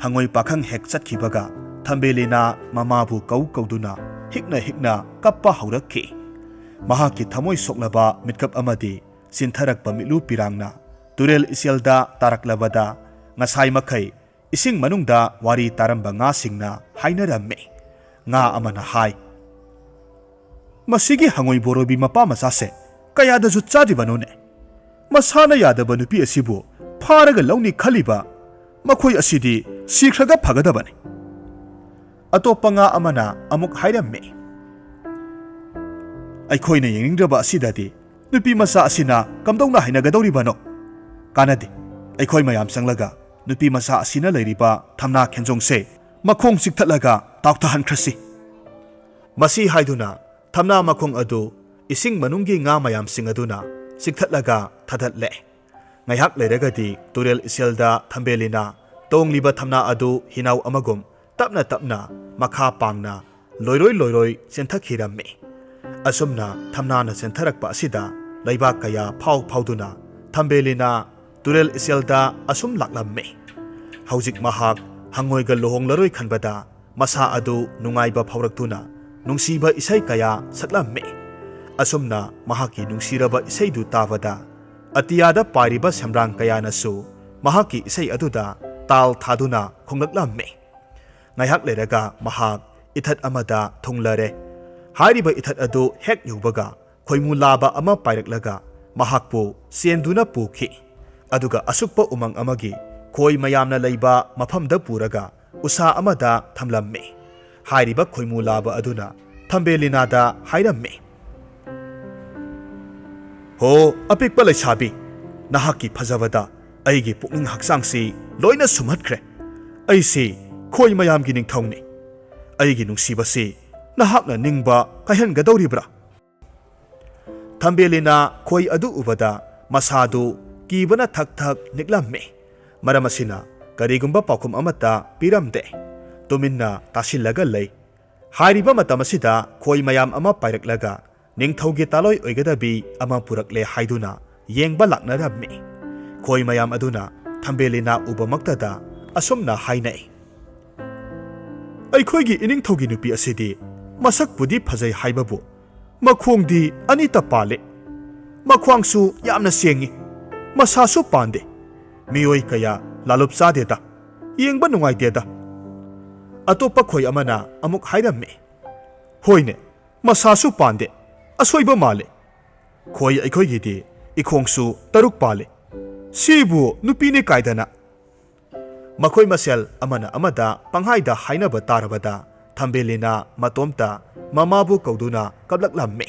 ꯍꯉꯣꯏ ꯄꯥꯈꯪ ꯍꯦꯛ ꯆꯠꯈꯤꯕꯒ ꯊꯝꯕꯦꯂꯤꯅ ꯃꯃꯥꯕꯨ ꯀꯧ ꯀꯧꯗꯨꯅ ꯍꯤꯛꯅ ꯍꯤꯛꯅ ꯀꯞꯄ ꯍꯧꯔꯛꯈꯤ꯫ ꯃꯍꯥꯛꯀꯤ ꯊꯃꯣꯏ ꯁꯣꯛꯂꯕ ꯃꯤꯠꯀꯞ ꯑꯃꯗꯤ ꯆꯤꯟꯊꯔꯛꯄ ꯃꯤꯠꯂꯨ ꯄꯤꯔꯥꯡꯅ ꯇꯨꯔꯦꯜ ꯏꯆꯦꯜꯗ ꯇꯥꯔꯛꯂꯕꯗ ꯉꯁꯥꯏ ꯃꯈꯩ ꯏꯁꯤꯡ ꯃꯅꯨꯡꯗ ꯋꯥꯔꯤ ꯇꯥꯔꯝꯕ ꯉꯥꯁꯤꯡꯅ ꯍꯥꯏꯅꯔꯝꯃꯤ꯫ ꯉꯥ ꯑꯃꯅ ꯍꯥꯏ, "ꯃꯁꯤꯒꯤ ꯍꯉꯣꯏ ꯕꯣꯔꯣꯕꯤ ꯃꯄꯥ ꯃꯆꯥꯁꯦ ꯀꯌꯥꯗꯁꯨ ꯆꯥꯗ꯭ꯔꯤꯕꯅꯣꯅꯦ? ꯃꯁꯥꯅ ꯌꯥꯗꯕ ꯅꯨꯄꯤ ꯑꯁꯤꯕꯨ ꯐꯥꯔꯒ ꯂꯧꯅꯤ ꯈꯜꯂꯤꯕ ꯃꯈꯣꯏ ꯑꯁꯤꯗꯤ ꯁꯤꯈ꯭ꯔꯒ ꯐꯒꯗꯕꯅꯤ꯫" ꯑꯇꯣꯞꯄ ꯉꯥ ꯑꯃꯅ ꯑꯃꯨꯛ ꯍꯥꯏꯔꯝꯃꯤ, "ꯑꯩꯈꯣꯏꯅ ꯌꯦꯡꯅꯤꯡꯗ꯭ꯔꯕ ꯑꯁꯤꯗꯗꯤ ꯅꯨꯄꯤ ꯃꯆꯥ ꯑꯁꯤꯅ ꯀꯝꯗꯧꯅ ꯍꯩꯅꯒꯗꯧꯔꯤꯕꯅꯣ? ꯀꯥꯟꯅꯗꯦ, ꯑꯩꯈꯣꯏ ꯃꯌꯥꯝ ꯆꯪꯂꯒ ꯅꯨꯄꯤ ꯃꯆꯥ ꯑꯁꯤꯅ ꯂꯩꯔꯤꯕ ꯊꯝꯅꯥ ꯈꯦꯟꯖꯣꯡꯁꯦ ꯃꯈꯣꯡ ꯆꯤꯛꯊꯠꯂꯒ ꯇꯥꯎꯊꯍꯟꯈ꯭ꯔꯁꯤ꯫ ꯃꯁꯤ ꯍꯥꯏꯗꯨꯅ ꯊꯝꯅꯥ ꯃꯈꯣꯡ ꯑꯗꯨ ꯏꯁꯤꯡ ꯃꯅꯨꯡꯒꯤ ꯉꯥ ꯃꯌꯥꯝꯁꯤꯡ ꯑꯗꯨꯅ ꯆꯤꯛꯊꯠꯂꯒ ꯊꯥꯗꯠꯂꯦ꯫ ꯉꯥꯏꯍꯥꯛ ꯂꯩꯔꯒꯗꯤ ꯇꯨꯔꯦꯜ ꯏꯆꯦꯜꯗ ꯊꯝꯕꯦꯂꯤꯅ ꯇꯣꯡꯂꯤꯕ ꯊꯝꯅꯥ ꯑꯗꯨ ꯍꯤꯅꯥꯎ ꯑꯃꯒꯨꯝ ꯇꯞꯅ ꯇꯞꯅ ꯃꯈꯥ ꯄꯥꯡꯅ ꯂꯣꯏꯔꯣꯏ ꯂꯣꯏꯔꯣꯏ ꯆꯦꯟꯊꯈꯤꯔꯝꯃꯤ꯫ ꯑꯁꯨꯝꯅ ꯊꯝꯅꯥꯅ ꯆꯦꯟꯊꯔꯛꯄ ꯑꯁꯤꯗ ꯂꯩꯕꯥꯛ ꯀꯌꯥ ꯐꯥꯎ ꯐꯥꯎꯗꯨꯅ ꯊꯝꯕꯦꯂꯤꯅ ꯇꯨꯔꯦꯜ ꯏꯆꯦꯜꯗ ꯑꯁꯨꯝ ꯂꯥꯛꯂꯝꯃꯤ꯫ ꯍꯧꯖꯤꯛ ꯃꯍꯥꯛ ꯍꯪꯉꯣꯏꯒ ꯂꯨꯍꯣꯡꯂꯔꯣꯏ ꯈꯟꯕꯗ ꯃꯁꯥ ꯑꯗꯨ ꯅꯨꯡꯉꯥꯏꯕ ꯐꯥꯎꯔꯛꯇꯨꯅ ꯅꯨꯡꯁꯤꯕ ꯏꯁꯩ ꯀꯌꯥ ꯁꯛꯂꯝꯃꯤ꯫ ꯑꯁꯨꯝꯅ ꯃꯍꯥꯛꯀꯤ ꯅꯨꯡꯁꯤꯔꯕ ꯏꯁꯩꯗꯨ ꯇꯥꯕꯗ ꯑꯇꯤꯌꯥꯗ ꯄꯥꯏꯔꯤꯕ ꯁꯦꯝꯕ꯭ꯔꯥꯡ ꯀꯌꯥꯅꯁꯨ ꯃꯍꯥꯛꯀꯤ ꯏꯁꯩ ꯑꯗꯨꯗ ꯇꯥꯜ ꯊꯥꯗꯨꯅ ꯈꯣꯡꯂꯛꯂꯝꯃꯤ꯫ ꯉꯥꯏꯍꯥꯛ ꯂꯩꯔꯒ ꯃꯍꯥꯛ ꯏꯊꯠ ꯑꯃꯗ ꯊꯨꯡꯂꯔꯦ꯫ ꯍꯥꯏꯔꯤꯕ ꯏꯊꯠ ꯑꯗꯨ ꯍꯦꯛ ꯌꯧꯕꯒ ꯈꯣꯏꯃꯨ ꯂꯥꯕ ꯑꯃ ꯄꯥꯏꯔꯛꯂꯒ ꯃꯍꯥꯛꯄꯨ ꯆꯦꯟꯗꯨꯅ ꯄꯨꯈꯤ꯫ ꯑꯗꯨꯒ ꯑꯁꯨꯛꯄ ꯎꯃꯪ ꯑꯃꯒꯤ ꯈꯣꯏ ꯃꯌꯥꯝꯅ ꯂꯩꯕ ꯃꯐꯝꯗ ꯄꯨꯔꯒ ꯎꯁꯥ ꯑꯃꯗ ꯊꯝꯂꯝꯃꯤ꯫ ꯍꯥꯏꯔꯤꯕ ꯈꯣꯏꯃꯨ ꯂꯥꯕ ꯑꯗꯨꯅ ꯊꯝꯕꯦꯂꯤꯅꯥꯗ ꯍꯥꯏꯔꯝꯃꯤ, "ꯍꯣ, ꯑꯄꯤꯛꯄ ꯂꯩꯁꯥꯕꯤ, ꯅꯍꯥꯛꯀꯤ ꯐꯖꯕꯗ ꯑꯩꯒꯤ ꯄꯨꯛꯅꯤꯡ ꯍꯛꯆꯥꯡꯁꯤ ꯂꯣꯏꯅ ꯁꯨꯝꯍꯠꯈ꯭ꯔꯦ꯫ ꯑꯩꯁꯤ ꯈꯣꯏ ꯃꯌꯥꯝꯒꯤ ꯅꯤꯡꯊꯧꯅꯤ꯫ ꯑꯩꯒꯤ ꯅꯨꯡꯁꯤꯕꯁꯤ ꯅꯍꯥꯛꯅ ꯅꯤꯡꯕ ꯀꯥꯏꯍꯟꯒꯗꯧꯔꯤꯕ꯭ꯔꯥ?" ꯊꯝꯕꯦꯂꯤꯅ ꯈꯣꯏ ꯑꯗꯨ ꯎꯕꯗ ꯃꯁꯥꯗꯨ ꯀꯤꯕꯅ ꯊꯛ ꯊꯛ ꯅꯤꯛꯂꯝꯃꯤ꯫ ꯃꯔꯝ ꯑꯁꯤꯅ ꯀꯔꯤꯒꯨꯝꯕ ꯄꯥꯎꯈꯨꯝ ꯑꯃꯠꯇ ꯄꯤꯔꯝꯗꯦ꯫ ꯇꯨꯃꯤꯟꯅ ꯇꯥꯁꯤꯜꯂꯒ ꯂꯩ꯫ ꯍꯥꯏꯔꯤꯕ ꯃꯇꯝ ꯑꯁꯤꯗ ꯈꯣꯏ ꯃꯌꯥꯝ ꯑꯃ ꯄꯥꯏꯔꯛꯂꯒ ꯅꯤꯡꯊꯧꯒꯤ ꯇꯥꯂꯣꯏ ꯑꯣꯏꯒꯗꯕꯤ ꯑꯃ ꯄꯨꯔꯛꯂꯦ ꯍꯥꯏꯗꯨꯅ ꯌꯦꯡꯕ ꯂꯥꯛꯅꯔꯝꯃꯤ꯫ ꯈꯣꯏ ꯃꯌꯥꯝ ꯑꯗꯨꯅ ꯊꯝꯕꯦꯂꯤꯅ ꯎꯕꯃꯛꯇꯗ ꯑꯁꯨꯝꯅ ꯍꯥꯏꯅꯩ, "ꯑꯩꯈꯣꯏꯒꯤ ꯏꯅꯤꯡꯊꯧꯒꯤ ꯅꯨꯄꯤ ꯑꯁꯤꯗꯤ ꯃꯁꯛꯄꯨꯗꯤ ꯐꯖꯩ ꯍꯥꯏꯕꯕꯨ ꯃꯈꯣꯡꯗꯤ ꯑꯅꯤꯇ ꯄꯥꯜꯂꯦ꯫ ꯃꯈ꯭ꯋꯥꯡꯁꯨ ꯌꯥꯝꯅ ꯁꯦꯡꯉꯤ꯫ ꯃꯁꯥꯁꯨ ꯄꯥꯟꯗꯦ꯫ ꯃꯤꯑꯣꯏ ꯀꯌꯥ ꯂꯥꯂꯨꯞ ꯆꯥꯗꯦꯗ꯫ ꯌꯦꯡꯕ ꯅꯨꯡꯉꯥꯏꯇꯦꯗ꯫" ꯑꯇꯣꯞꯄ ꯈꯣꯏ ꯑꯃꯅ ꯑꯃꯨꯛ ꯍꯥꯏꯔꯝꯃꯤ, "ꯍꯣꯏꯅꯦ, ꯃꯁꯥꯁꯨ ꯄꯥꯟꯗꯦ꯫ ꯑꯁꯣꯏꯕ ꯃꯥꯜꯂꯦ꯫ ꯈꯣꯏ ꯑꯩꯈꯣꯏꯒꯤꯗꯤ ꯏꯈꯣꯡꯁꯨ ꯇꯔꯨꯛ ꯄꯥꯜꯂꯦ꯫ ꯁꯤꯕꯨ ꯅꯨꯄꯤꯅꯦ ꯀꯥꯏꯗꯅ!" ꯃꯈꯣꯏ ꯃꯁꯦꯜ ꯑꯃꯅ ꯑꯃꯗ ꯄꯪꯍꯥꯏꯗ ꯍꯥꯏꯅꯕ ꯇꯥꯔꯕꯗ ꯊꯝꯕꯦꯂꯤꯅ ꯃꯇꯣꯝꯇ ꯃꯃꯥꯕꯨ ꯀꯧꯗꯨꯅ ꯀꯞꯂꯛꯂꯝꯃꯤ꯫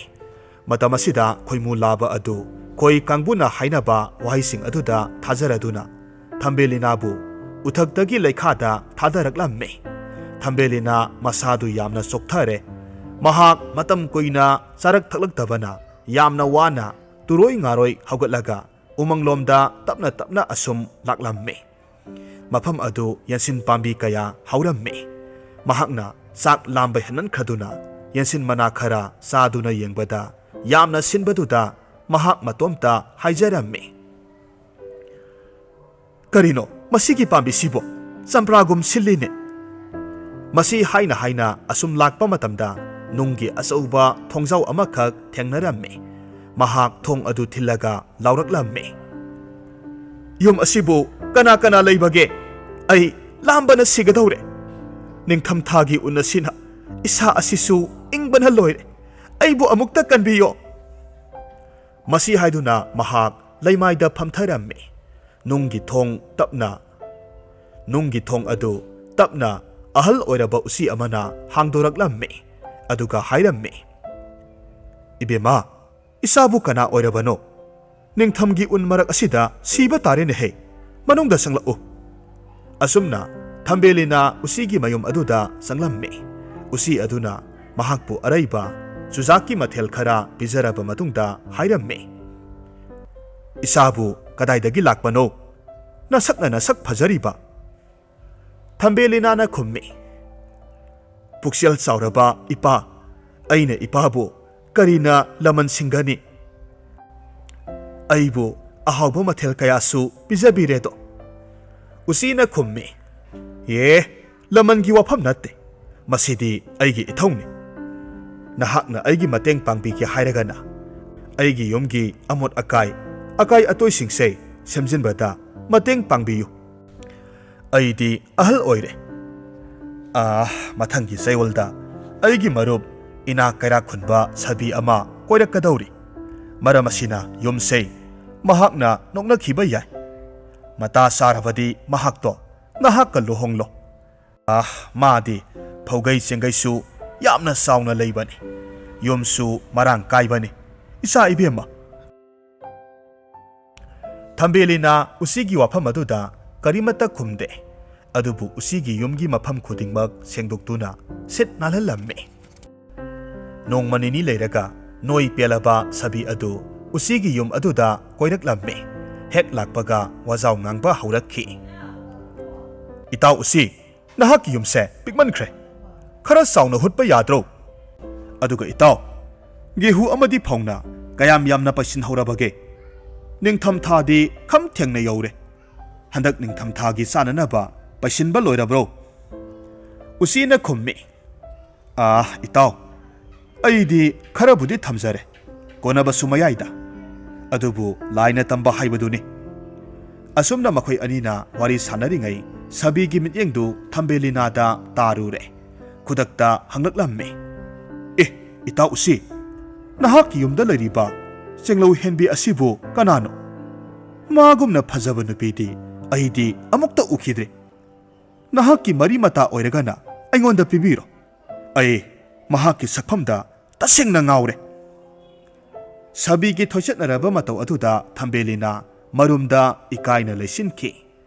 ꯃꯇꯝ ꯑꯁꯤꯗ ꯈꯣꯏꯃꯨ ꯂꯥꯕ ꯑꯗꯨ ꯈꯣꯏ ꯀꯥꯡꯕꯨꯅ ꯍꯥꯏꯅꯕ ꯋꯥꯍꯩꯁꯤꯡ ꯑꯗꯨꯗ ꯊꯥꯖꯔꯗꯨꯅ ꯊꯝꯕꯦꯂꯤꯅꯥꯕꯨ ꯎꯊꯛꯇꯒꯤ ꯂꯩꯈꯥꯗ ꯊꯥꯗꯔꯛꯂꯝꯃꯤ꯫ ꯊꯝꯕꯦꯂꯤꯅ ꯃꯁꯥꯗꯨ ꯌꯥꯝꯅ ꯆꯣꯛꯊꯔꯦ꯫ ꯃꯍꯥꯛ ꯃꯇꯝ ꯀꯨꯏꯅ ꯆꯥꯔꯛ ꯊꯛꯂꯛꯇꯕꯅ ꯌꯥꯝꯅ ꯋꯥꯅ ꯇꯨꯔꯣꯏ ꯉꯥꯔꯣꯏ ꯍꯧꯒꯠꯂꯒ ꯎꯃꯪꯂꯣꯝꯗ ꯇꯞꯅ ꯇꯞꯅ ꯑꯁꯨꯝ ꯂꯥꯛꯂꯝꯃꯤ꯫ ꯃꯐꯝ ꯑꯗꯨ ꯌꯦꯟꯁꯤꯟ ꯄꯥꯝꯕꯤ ꯀꯌꯥ ꯍꯧꯔꯝꯃꯤ꯫ ꯃꯍꯥꯛꯅ ꯆꯥꯛ ꯂꯥꯝꯕ ꯍꯦꯟꯃꯟꯈ꯭ꯔꯗꯨꯅ ꯌꯦꯟꯁꯤꯟ ꯃꯅꯥ ꯈꯔ ꯆꯥꯗꯨꯅ ꯌꯦꯡꯕꯗ ꯌꯥꯝꯅ ꯁꯤꯟꯕꯗꯨꯗ ꯃꯍꯥꯛ ꯃꯇꯣꯝꯇ ꯍꯥꯏꯖꯔꯝꯃꯤ, "ꯀꯔꯤꯅꯣ ꯃꯁꯤꯒꯤ ꯄꯥꯝꯕꯤꯁꯤꯕꯣ? ꯆꯝꯄ꯭ꯔꯥꯒꯨꯝ ꯁꯤꯜꯂꯤꯅꯦ!" ꯃꯁꯤ ꯍꯥꯏꯅ ꯍꯥꯏꯅ ꯑꯁꯨꯝ ꯂꯥꯛꯄ ꯃꯇꯝꯗ ꯅꯨꯡꯒꯤ ꯑꯆꯧꯕ ꯊꯣꯡꯖꯥꯎ ꯑꯃꯈꯛ ꯊꯦꯡꯅꯔꯝꯃꯤ꯫ ꯃꯍꯥꯛ ꯊꯣꯡ ꯑꯗꯨ ꯊꯤꯜꯂꯒ ꯂꯥꯎꯔꯛꯂꯝꯃꯤ, "ꯌꯨꯝ ꯑꯁꯤꯕꯨ ꯀꯅꯥ ꯀꯅꯥ ꯂꯩꯕꯒꯦ? ꯑꯩ ꯂꯥꯝꯕꯅ ꯁꯤꯒꯗꯧꯔꯦ꯫ ꯅꯤꯡꯊꯝꯊꯥꯒꯤ ꯎꯟ ꯑꯁꯤꯅ ꯏꯁꯥ ꯑꯁꯤꯁꯨ ꯏꯪꯕꯅ ꯂꯣꯏꯔꯦ꯫ ꯑꯩꯕꯨ ꯑꯃꯨꯛꯇ ꯀꯟꯕꯤꯌꯣ!" ꯃꯁꯤ ꯍꯥꯏꯗꯨꯅ ꯃꯍꯥꯛ ꯂꯩꯃꯥꯏꯗ ꯐꯝꯊꯔꯝꯃꯤ꯫ ꯅꯨꯡꯒꯤ ꯊꯣꯡ ꯇꯞꯅ, ꯅꯨꯡꯒꯤ ꯊꯣꯡ ꯑꯗꯨ ꯇꯞꯅ ꯑꯍꯜ ꯑꯣꯏꯔꯕ ꯎꯆꯤ ꯑꯃꯅ ꯍꯥꯡꯗꯣꯔꯛꯂꯝꯃꯤ꯫ ꯑꯗꯨꯒ ꯍꯥꯏꯔꯝꯃꯤ, "ꯏꯕꯦꯝꯃ, ꯏꯆꯥꯕꯨ ꯀꯅꯥ ꯑꯣꯏꯔꯕꯅꯣ? ꯅꯤꯡꯊꯝꯒꯤ ꯎꯟ ꯃꯔꯛ ꯑꯁꯤꯗ ꯁꯤꯕ ꯇꯥꯔꯦꯅꯦꯍꯦ꯫ ꯃꯅꯨꯡꯗ ꯆꯪꯂꯛꯎ꯫" ꯑꯁꯨꯝꯅ ꯊꯝꯕꯦꯂꯤꯅ ꯎꯆꯤꯒꯤ ꯃꯌꯨꯝ ꯑꯗꯨꯗ ꯆꯪꯂꯝꯃꯤ꯫ ꯎꯆꯤ ꯑꯗꯨꯅ ꯃꯍꯥꯛꯄꯨ ꯑꯔꯩꯕ ꯆꯨꯖꯥꯛꯀꯤ ꯃꯊꯦꯜ ꯈꯔ ꯄꯤꯖꯔꯕ ꯃꯇꯨꯡꯗ ꯍꯥꯏꯔꯝꯃꯤ, "ꯏꯆꯥꯕꯨ ꯀꯗꯥꯏꯗꯒꯤ ꯂꯥꯛꯄꯅꯣ? ꯅꯁꯛꯅ ꯅꯁꯛ ꯐꯖꯔꯤꯕ?" ꯊꯝꯕꯦꯂꯤꯅꯥꯅ ꯈꯨꯝꯃꯤ, "ꯄꯨꯛꯆꯦꯜ ꯆꯥꯎꯔꯕ ꯏꯄꯥ, ꯑꯩꯅ ꯏꯄꯥꯕꯨ ꯀꯔꯤꯅ ꯂꯃꯟ ꯁꯤꯡꯒꯅꯤ? ꯑꯩꯕꯨ ꯑꯍꯥꯎꯕ ꯃꯊꯦꯜ ꯀꯌꯥꯁꯨ ꯄꯤꯖꯕꯤꯔꯦꯗꯣ꯫" ꯎꯆꯤꯅ ꯈꯨꯝꯃꯤ, "ꯑꯦ, ꯂꯃꯟꯒꯤ ꯋꯥꯐꯝ ꯅꯠꯇꯦ꯫ ꯃꯁꯤꯗꯤ ꯑꯩꯒꯤ ꯏꯊꯧꯅꯤ꯫ ꯅꯍꯥꯛꯅ ꯑꯩꯒꯤ ꯃꯇꯦꯡ ꯄꯥꯡꯕꯤꯒꯦ ꯍꯥꯏꯔꯒꯅ ꯑꯩꯒꯤ ꯌꯨꯝꯒꯤ ꯑꯃꯣꯠ ꯑꯀꯥꯏ, ꯑꯀꯥꯏ ꯑꯇꯣꯏꯁꯤꯡꯁꯦ ꯁꯦꯝꯖꯤꯟꯕꯗ ꯃꯇꯦꯡ ꯄꯥꯡꯕꯤꯌꯨ꯫ ꯑꯩꯗꯤ ꯑꯍꯜ ꯑꯣꯏꯔꯦ꯫ ꯑꯥ, ꯃꯊꯪꯒꯤ ꯆꯌꯣꯜꯗ ꯑꯩꯒꯤ ꯃꯔꯨꯞ ꯏꯅꯥꯛ ꯀꯩꯔꯥꯛ ꯈꯨꯟꯕ ꯁꯥꯕꯤ ꯑꯃ ꯀꯣꯏꯔꯛꯀꯗꯧꯔꯤ꯫ ꯃꯔꯝ ꯑꯁꯤꯅ ꯌꯨꯝꯁꯦ ꯃꯍꯥꯛꯅ ꯅꯣꯛꯅꯈꯤꯕ ꯌꯥꯏ꯫ ꯃꯇꯥ ꯆꯥꯔꯕꯗꯤ ꯃꯍꯥꯛꯇꯣ ꯅꯍꯥꯛꯀ ꯂꯨꯍꯣꯡꯂꯣ꯫ ꯑꯥ, ꯃꯥꯗꯤ ꯐꯧꯒꯩ ꯆꯦꯡꯒꯩꯁꯨ ꯌꯥꯝꯅ ꯆꯥꯎꯅ ꯂꯩꯕꯅꯤ꯫ ꯌꯨꯝꯁꯨ ꯃꯔꯥꯡ ꯀꯥꯏꯕꯅꯤ꯫ ꯏꯆꯥ ꯏꯕꯦꯝꯃ꯫" ꯊꯝꯕꯦꯂꯤꯅ ꯎꯆꯤꯒꯤ ꯋꯥꯐꯝ ꯑꯗꯨꯗ ꯀꯔꯤꯃꯠꯇ ꯈꯨꯝꯗꯦ꯫ ꯑꯗꯨꯕꯨ ꯎꯆꯤꯒꯤ ꯌꯨꯝꯒꯤ ꯃꯐꯝ ꯈꯨꯗꯤꯡꯃꯛ ꯁꯦꯡꯗꯣꯛꯇꯨꯅ ꯁꯤꯠ ꯅꯥꯜꯍꯜꯂꯝꯃꯤ꯫ ꯅꯣꯡꯃ ꯅꯤꯅꯤ ꯂꯩꯔꯒ ꯅꯣꯏ ꯄꯦꯜꯂꯕ ꯁꯥꯕꯤ ꯑꯗꯨ ꯎꯆꯤꯒꯤ ꯌꯨꯝ ꯑꯗꯨꯗ ꯀꯣꯏꯔꯛꯂꯝꯃꯤ꯫ ꯍꯦꯛ ꯂꯥꯛꯄꯒ ꯋꯥꯖꯥꯎ ꯉꯥꯡꯕ ꯍꯧꯔꯛꯈꯤ꯫ "ꯏꯇꯥꯎ ꯎꯆꯤ, ꯅꯍꯥꯛꯀꯤ ꯌꯨꯝꯁꯦ ꯄꯤꯛꯃꯟꯈ꯭ꯔꯦ꯫ ꯈꯔ ꯆꯥꯎꯅ ꯍꯨꯠꯄ ꯌꯥꯗ꯭ꯔꯣ? ꯑꯗꯨꯒ ꯏꯇꯥꯎ, ꯒꯦꯍꯨ ꯑꯃꯗꯤ ꯐꯧꯅ ꯀꯌꯥꯝ ꯌꯥꯝꯅ ꯄꯩꯁꯤꯟꯍꯧꯔꯕꯒꯦ? ꯅꯤꯡꯊꯝꯊꯥꯗꯤ ꯈꯝ ꯊꯦꯡꯅ ꯌꯧꯔꯦ꯫ ꯍꯟꯗꯛ ꯅꯤꯡꯊꯝꯊꯥꯒꯤ ꯆꯥꯅꯅꯕ ꯄꯩꯁꯤꯟꯕ ꯂꯣꯏꯔꯕ꯭ꯔꯣ?" ꯎꯆꯤꯅ ꯈꯨꯝꯃꯤ꯫ "ꯑꯥ, ꯏꯇꯥꯎ, ꯑꯩꯗꯤ ꯈꯔꯕꯨꯗꯤ ꯊꯝꯖꯔꯦ, ꯀꯣꯟꯅꯕꯁꯨ ꯃꯌꯥꯏꯗ꯫ ꯑꯗꯨꯕꯨ ꯂꯥꯏꯅ ꯇꯝꯕ ꯍꯥꯏꯕꯗꯨꯅꯤ꯫" ꯑꯁꯨꯝꯅ ꯃꯈꯣꯏ ꯑꯅꯤꯅ ꯋꯥꯔꯤ ꯁꯥꯟꯅꯔꯤꯉꯩ ꯁꯥꯕꯤꯒꯤ ꯃꯤꯠꯌꯦꯡꯗꯨ ꯊꯝꯕꯦꯂꯤꯅꯥꯗ ꯇꯥꯔꯨꯔꯦ꯫ ꯈꯨꯗꯛꯇ ꯍꯪꯂꯛꯂꯝꯃꯤ꯫ "ꯑꯦ, ꯏꯇꯥꯎ ꯎꯆꯤ, ꯅꯍꯥꯛꯀꯤ ꯌꯨꯝꯗ ꯂꯩꯔꯤꯕ ꯆꯦꯡꯂꯧ ꯍꯦꯟꯕꯤ ꯑꯁꯤꯕꯨ ꯀꯅꯥꯅꯣ? ꯃꯥꯒꯨꯝꯅ ꯐꯖꯕ ꯅꯨꯄꯤꯗꯤ ꯑꯩꯗꯤ ꯑꯃꯨꯛꯇ ꯎꯈꯤꯗ꯭ꯔꯤ꯫ ꯅꯍꯥꯛꯀꯤ ꯃꯔꯤ ꯃꯇꯥ ꯑꯣꯏꯔꯒꯅ ꯑꯩꯉꯣꯟꯗ ꯄꯤꯕꯤꯔꯣ꯫ ꯑꯩ ꯃꯍꯥꯛꯀꯤ ꯁꯛꯐꯝꯗ ꯇꯁꯦꯡꯅ ꯉꯥꯎꯔꯦ꯫" ꯁꯥꯕꯤꯒꯤ ꯊꯣꯏꯆꯠꯅꯔꯕ ꯃꯇꯧ ꯑꯗꯨꯗ ꯊꯝꯕꯦꯂꯤꯅ ꯃꯔꯨꯝꯗ ꯏꯀꯥꯏꯅ ꯂꯩꯁꯤꯟꯈꯤ꯫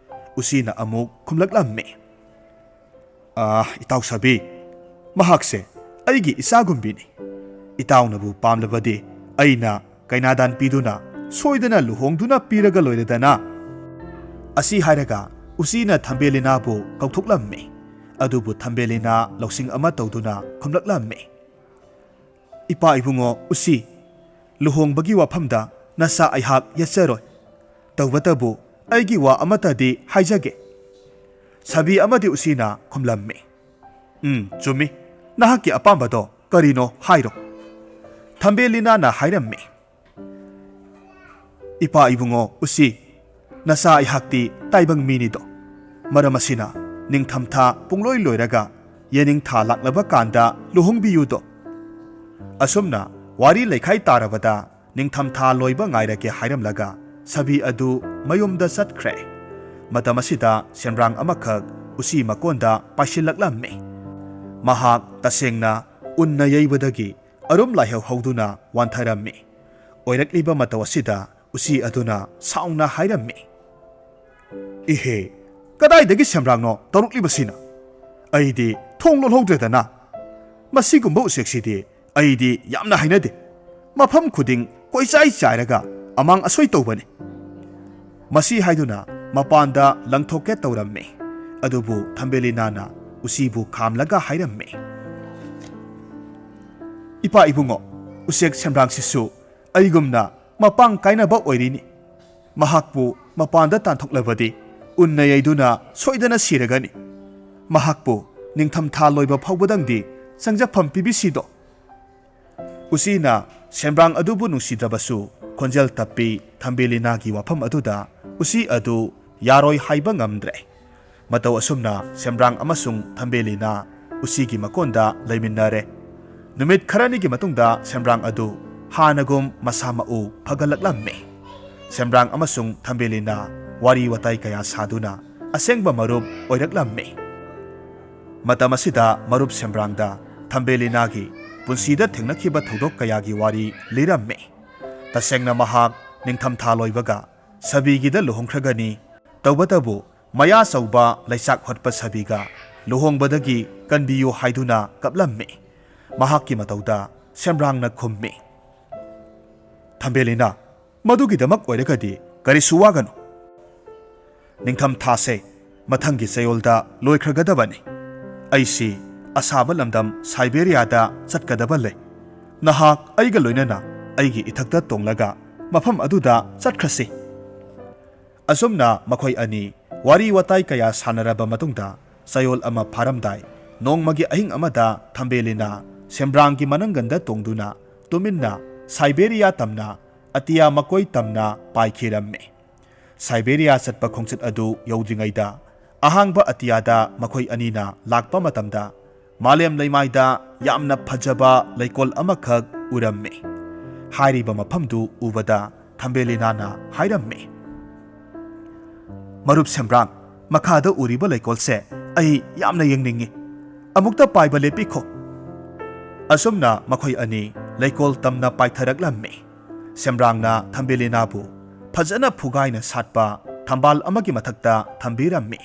ꯎꯆꯤꯅ ꯑꯃꯨꯛ ꯈꯨꯝꯂꯛꯂꯝꯃꯤ꯫ "ꯑꯥ, ꯏꯇꯥꯎ ꯁꯥꯕꯤ, ꯃꯍꯥꯛꯁꯦ ꯑꯩꯒꯤ ꯏꯆꯥꯒꯨꯝꯕꯤꯅꯤ꯫ ꯏꯇꯥꯎꯅꯕꯨ ꯄꯥꯝꯂꯕꯗꯤ ꯑꯩꯅ ꯀꯩꯅꯥꯗꯥꯟ ꯄꯤꯗꯨꯅ ꯁꯣꯏꯗꯅ ꯂꯨꯍꯣꯡꯗꯨꯅ ꯄꯤꯔꯒ ꯂꯣꯏꯔꯦꯗꯅ꯫" ꯑꯁꯤ ꯍꯥꯏꯔꯒ ꯎꯆꯤꯅ ꯊꯝꯕꯦꯂꯤꯅꯥꯕꯨ ꯀꯧꯊꯣꯛꯂꯝꯃꯤ꯫ ꯑꯗꯨꯕꯨ ꯊꯝꯕꯦꯂꯤꯅꯥ ꯂꯧꯁꯤꯡ ꯑꯃ ꯇꯧꯗꯨꯅ ꯈꯨꯝꯂꯛꯂꯝꯃꯤ꯫ "ꯏꯄꯥ ꯏꯕꯨꯡꯉꯣ ꯎꯆꯤ, ꯂꯨꯍꯣꯡꯕꯒꯤ ꯋꯥꯐꯝꯗ ꯅꯁꯥ ꯑꯩꯍꯥꯛ ꯌꯦꯠꯆꯔꯣꯏ꯫ ꯇꯧꯕꯇꯕꯨ ꯑꯩꯒꯤ ꯋꯥ ꯑꯃꯠꯇꯗꯤ ꯍꯥꯏꯖꯒꯦ꯫" ꯁꯥꯕꯤ ꯑꯃꯗꯤ ꯎꯆꯤꯅ ꯈꯨꯝꯂꯝꯃꯤ꯫ "ꯎꯝ, ꯆꯨꯝꯃꯤ꯫ ꯅꯍꯥꯛꯀꯤ ꯑꯄꯥꯝꯕꯗꯣ ꯀꯔꯤꯅꯣ ꯍꯥꯏꯔꯣ꯫" ꯊꯝꯕꯦꯂꯤꯅꯥꯅ ꯍꯥꯏꯔꯝꯃꯤ꯫ "ꯏꯄꯥ ꯏꯕꯨꯡꯉꯣ ꯎꯆꯤ, ꯅꯆꯥ ꯑꯩꯍꯥꯛꯇꯤ ꯇꯥꯏꯕꯪ ꯃꯤꯅꯤꯗꯣ꯫ ꯃꯔꯝ ꯑꯁꯤꯅ ꯅꯤꯡꯊꯝꯊꯥ ꯄꯨꯡꯂꯣꯏ ꯂꯣꯏꯔꯒ ꯌꯦꯅꯤꯡꯊꯥ ꯂꯥꯛꯂꯕ ꯀꯥꯟꯗ ꯂꯨꯍꯣꯡꯕꯤꯌꯨꯗꯣ꯫" ꯑꯁꯨꯝꯅ ꯋꯥꯔꯤ ꯂꯩꯈꯥꯏ ꯇꯥꯔꯕꯗ ꯅꯤꯡꯊꯝꯊꯥ ꯂꯣꯏꯕ ꯉꯥꯏꯔꯒꯦ ꯍꯥꯏꯔꯝꯂꯒ ꯁꯥꯕꯤ ꯑꯗꯨ ꯃꯌꯨꯝꯗ ꯆꯠꯈ꯭ꯔꯦ꯫ ꯃꯇꯝ ꯑꯁꯤꯗ ꯁꯦꯟꯗ꯭ꯔꯥꯡ ꯑꯃꯈꯛ ꯎꯆꯤ ꯃꯀꯣꯟꯗ ꯄꯥꯏꯁꯤꯜꯂꯛꯂꯝꯃꯤ꯫ ꯃꯍꯥꯛ ꯇꯁꯦꯡꯅ ꯎꯟꯅ ꯌꯩꯕꯗꯒꯤ ꯑꯔꯨꯝ ꯂꯥꯏꯍꯧ ꯍꯧꯗꯨꯅ ꯋꯥꯟꯊꯔꯝꯃꯤ꯫ ꯑꯣꯏꯔꯛꯂꯤꯕ ꯃꯇꯧ ꯑꯁꯤꯗ ꯎꯆꯤ ꯑꯗꯨꯅ ꯁꯥꯎꯅ ꯍꯥꯏꯔꯝꯃꯤ꯫ "ꯏꯍꯦ, ꯀꯗꯥꯏꯗꯒꯤ ꯁꯦꯝꯕ꯭ꯔꯥꯡꯅꯣ ꯇꯧꯔꯛꯂꯤꯕꯁꯤꯅ? ꯑꯩꯗꯤ ꯊꯣꯡ ꯂꯣꯜꯍꯧꯗ꯭ꯔꯦꯗꯅ꯫ ꯃꯁꯤꯒꯨꯝꯕ ꯎꯆꯦꯛꯁꯤꯗꯤ ꯑꯩꯗꯤ ꯌꯥꯝꯅ ꯍꯩꯅꯗꯦ꯫ ꯃꯐꯝ ꯈꯨꯗꯤꯡ ꯀꯣꯏꯆꯥꯏ ꯆꯥꯏꯔꯒ ꯑꯃꯥꯡ ꯑꯁꯣꯏ ꯇꯧꯕꯅꯤ"꯫ ꯃꯁꯤ ꯍꯥꯏꯗꯨꯅ ꯃꯄꯥꯟꯗ ꯂꯪꯊꯣꯛꯀꯦ ꯇꯧꯔꯝꯃꯤ꯫ ꯑꯗꯨꯕꯨ ꯊꯝꯕꯦꯂꯤꯅꯥꯅ ꯎꯆꯤꯕꯨ ꯈꯥꯝꯂꯒ ꯍꯥꯏꯔꯝꯃꯤ, "ꯏꯄꯥ ꯏꯕꯨꯡꯉꯣ, ꯎꯆꯦꯛ ꯁꯦꯝꯕ꯭ꯔꯥꯡꯁꯤꯁꯨ ꯑꯩꯒꯨꯝꯅ ꯃꯄꯥꯡ ꯀꯥꯏꯅꯕ ꯑꯣꯏꯔꯤꯅꯤ꯫ ꯃꯍꯥꯛꯄꯨ ꯃꯄꯥꯟꯗ ꯇꯥꯟꯊꯣꯛꯂꯕꯗꯤ ꯎꯟꯅ ꯌꯩꯗꯨꯅ ꯁꯣꯏꯗꯅ ꯁꯤꯔꯒꯅꯤ꯫ ꯃꯍꯥꯛꯄꯨ ꯅꯤꯡꯊꯝꯊꯥ ꯂꯣꯏꯕ ꯐꯥꯎꯕꯗꯪꯗꯤ ꯆꯪꯖꯐꯝ ꯄꯤꯕꯤꯁꯤꯗꯣ"꯫ ꯎꯆꯤꯅ ꯁꯦꯝꯕ꯭ꯔꯥꯡ ꯑꯗꯨꯕꯨ ꯅꯨꯡꯁꯤꯗ꯭ꯔꯕꯁꯨ, ꯈꯣꯟꯖꯦꯜ ꯇꯞꯄꯤ ꯊꯝꯕꯦꯂꯤꯅꯥꯒꯤ ꯋꯥꯐꯝ ꯑꯗꯨꯗ ꯎꯆꯤ ꯑꯗꯨ ꯌꯥꯔꯣꯏ ꯍꯥꯏꯕ ꯉꯝꯗ꯭ꯔꯦ꯫ ꯃꯇꯧ ꯑꯁꯨꯝꯅ ꯁꯦꯝꯕ꯭ꯔꯥꯡ ꯑꯃꯁꯨꯡ ꯊꯝꯕꯦꯂꯤꯅꯥ ꯎꯆꯤꯒꯤ ꯃꯀꯣꯟꯗ ꯂꯩꯃꯤꯟꯅꯔꯦ꯫ ꯅꯨꯃꯤꯠ ꯈꯔꯅꯤꯒꯤ ꯃꯇꯨꯡꯗ ꯁꯦꯝꯕ꯭ꯔꯥꯡ ꯑꯗꯨ ꯍꯥꯟꯅꯒꯨꯝ ꯃꯁꯥ ꯃꯎ ꯐꯒꯠꯂꯛꯂꯝꯃꯤ꯫ ꯁꯦꯝꯕ꯭ꯔꯥꯡ ꯑꯃꯁꯨꯡ ꯊꯝꯕꯦꯂꯤꯅꯥ ꯋꯥꯔꯤ ꯋꯥꯇꯥꯏ ꯀꯌꯥ ꯁꯥꯗꯨꯅ ꯑꯁꯦꯡꯕ ꯃꯔꯨꯞ ꯑꯣꯏꯔꯛꯂꯝꯃꯤ꯫ ꯃꯇꯝ ꯑꯁꯤꯗ ꯃꯔꯨꯞ ꯁꯦꯝꯕ꯭ꯔꯥꯡꯗ ꯊꯝꯕꯦꯂꯤꯅꯥꯒꯤ ꯄꯨꯟꯁꯤꯗ ꯊꯦꯡꯅꯈꯤꯕ ꯊꯧꯗꯣꯛ ꯀꯌꯥꯒꯤ ꯋꯥꯔꯤ ꯂꯤꯔꯝꯃꯤ꯫ ꯇꯁꯦꯡꯅ ꯃꯍꯥꯛ ꯅꯤꯡꯊꯝꯊꯥ ꯂꯣꯏꯕꯒ ꯁꯕꯤꯒꯤꯗ ꯂꯨꯍꯣꯡꯈ꯭ꯔꯒꯅꯤ꯫ ꯇꯧꯕꯇꯕꯨ ꯃꯌꯥ ꯆꯧꯕ ꯂꯩꯆꯥꯛ ꯍꯣꯠꯄ ꯁꯕꯤꯒ ꯂꯨꯍꯣꯡꯕꯗꯒꯤ ꯀꯟꯕꯤꯌꯨ ꯍꯥꯏꯗꯨꯅ ꯀꯞꯂꯝꯃꯤ꯫ ꯃꯍꯥꯛꯀꯤ ꯃꯇꯧꯗ ꯁꯦꯝꯕ꯭ꯔꯥꯡꯅ ꯈꯨꯝꯃꯤ, "ꯊꯝꯕꯦꯂꯤꯅꯥ, ꯃꯗꯨꯒꯤꯗꯃꯛ ꯑꯣꯏꯔꯒꯗꯤ ꯀꯔꯤꯁꯨ ꯋꯥꯒꯅꯨ꯫ ꯅꯤꯡꯊꯝ ꯊꯥꯁꯦ ꯃꯊꯪꯒꯤ ꯆꯌꯣꯜꯗ ꯂꯣꯏꯈ꯭ꯔꯒꯗꯕꯅꯤ꯫ ꯑꯩꯁꯤ ꯑꯁꯥꯕ ꯂꯝꯗꯝ ꯁꯥꯏꯕꯦꯔꯤꯌꯥꯗ ꯆꯠꯀꯗꯕ ꯂꯩ꯫ ꯅꯍꯥꯛ ꯑꯩꯒ ꯂꯣꯏꯅꯅ ꯑꯩꯒꯤ ꯏꯊꯛꯇ ꯇꯣꯡꯂꯒ ꯃꯐꯝ ꯑꯗꯨꯗ ꯆꯠꯈ꯭ꯔꯁꯤ"꯫ ꯑꯁꯨꯝꯅ ꯃꯈꯣꯏ ꯑꯅꯤ ꯋꯥꯔꯤ ꯋꯥꯇꯥꯏ ꯀꯌꯥ ꯁꯥꯟꯅꯔꯕ ꯃꯇꯨꯡꯗ, ꯆꯌꯣꯜ ꯑꯃ ꯐꯥꯔꯝꯗꯥꯏ ꯅꯣꯡꯃꯒꯤ ꯑꯍꯤꯡ ꯑꯃꯗ ꯊꯝꯕꯦꯂꯤꯅ ꯁꯦꯝꯕ꯭ꯔꯥꯡꯒꯤ ꯃꯅꯪꯒꯟꯗ ꯇꯣꯡꯗꯨꯅ ꯇꯨꯃꯤꯟꯅ ꯁꯥꯏꯕꯦꯔꯤꯌꯥ ꯇꯝꯅ ꯑꯇꯤꯌꯥ ꯃꯀꯣꯏ ꯇꯝꯅ ꯄꯥꯏꯈꯤꯔꯝꯃꯤ꯫ ꯁꯥꯏꯕꯦꯔꯤꯌꯥ ꯆꯠꯄ ꯈꯣꯡꯆꯠ ꯑꯗꯨ ꯌꯧꯗ꯭ꯔꯤꯉꯩꯗ, ꯑꯍꯥꯡꯕ ꯑꯇꯤꯌꯥꯗ ꯃꯈꯣꯏ ꯑꯅꯤꯅ ꯂꯥꯛꯄ ꯃꯇꯝꯗ, ꯃꯥꯂꯦꯝ ꯂꯩꯃꯥꯏꯗ ꯌꯥꯝꯅ ꯐꯖꯕ ꯂꯩꯀꯣꯜ ꯑꯃꯈꯛ ꯎꯔꯝꯃꯤ꯫ ꯍꯥꯏꯔꯤꯕ ꯃꯐꯝꯗꯨ ꯎꯕꯗ ꯊꯝꯕꯦꯂꯤꯅꯥꯅ ꯍꯥꯏꯔꯝꯃꯤ, "ꯃꯔꯨꯞ ꯁꯦꯝꯕ꯭ꯔꯥꯡ, ꯃꯈꯥꯗ ꯎꯔꯤꯕ ꯂꯩꯀꯣꯜꯁꯦ ꯑꯩ ꯌꯥꯝꯅ ꯌꯦꯡꯅꯤꯡꯏ꯫ ꯑꯃꯨꯛꯇ ꯄꯥꯏꯕ ꯂꯦꯞꯄꯤꯈꯣ"꯫ ꯑꯁꯨꯝꯅ ꯃꯈꯣꯏ ꯑꯅꯤ ꯂꯩꯀꯣꯜ ꯇꯝꯅ ꯄꯥꯏꯊꯔꯛꯂꯝꯃꯤ꯫ ꯁꯦꯝꯕ꯭ꯔꯥꯡꯅ ꯊꯝꯕꯦꯂꯤꯅꯥꯕꯨ ꯐꯖꯅ ꯐꯨꯒꯥꯏꯅ ꯁꯥꯠꯄ ꯊꯝꯕꯥꯜ ꯑꯃꯒꯤ ꯃꯊꯛꯇ ꯊꯝꯕꯤꯔꯝꯃꯤ꯫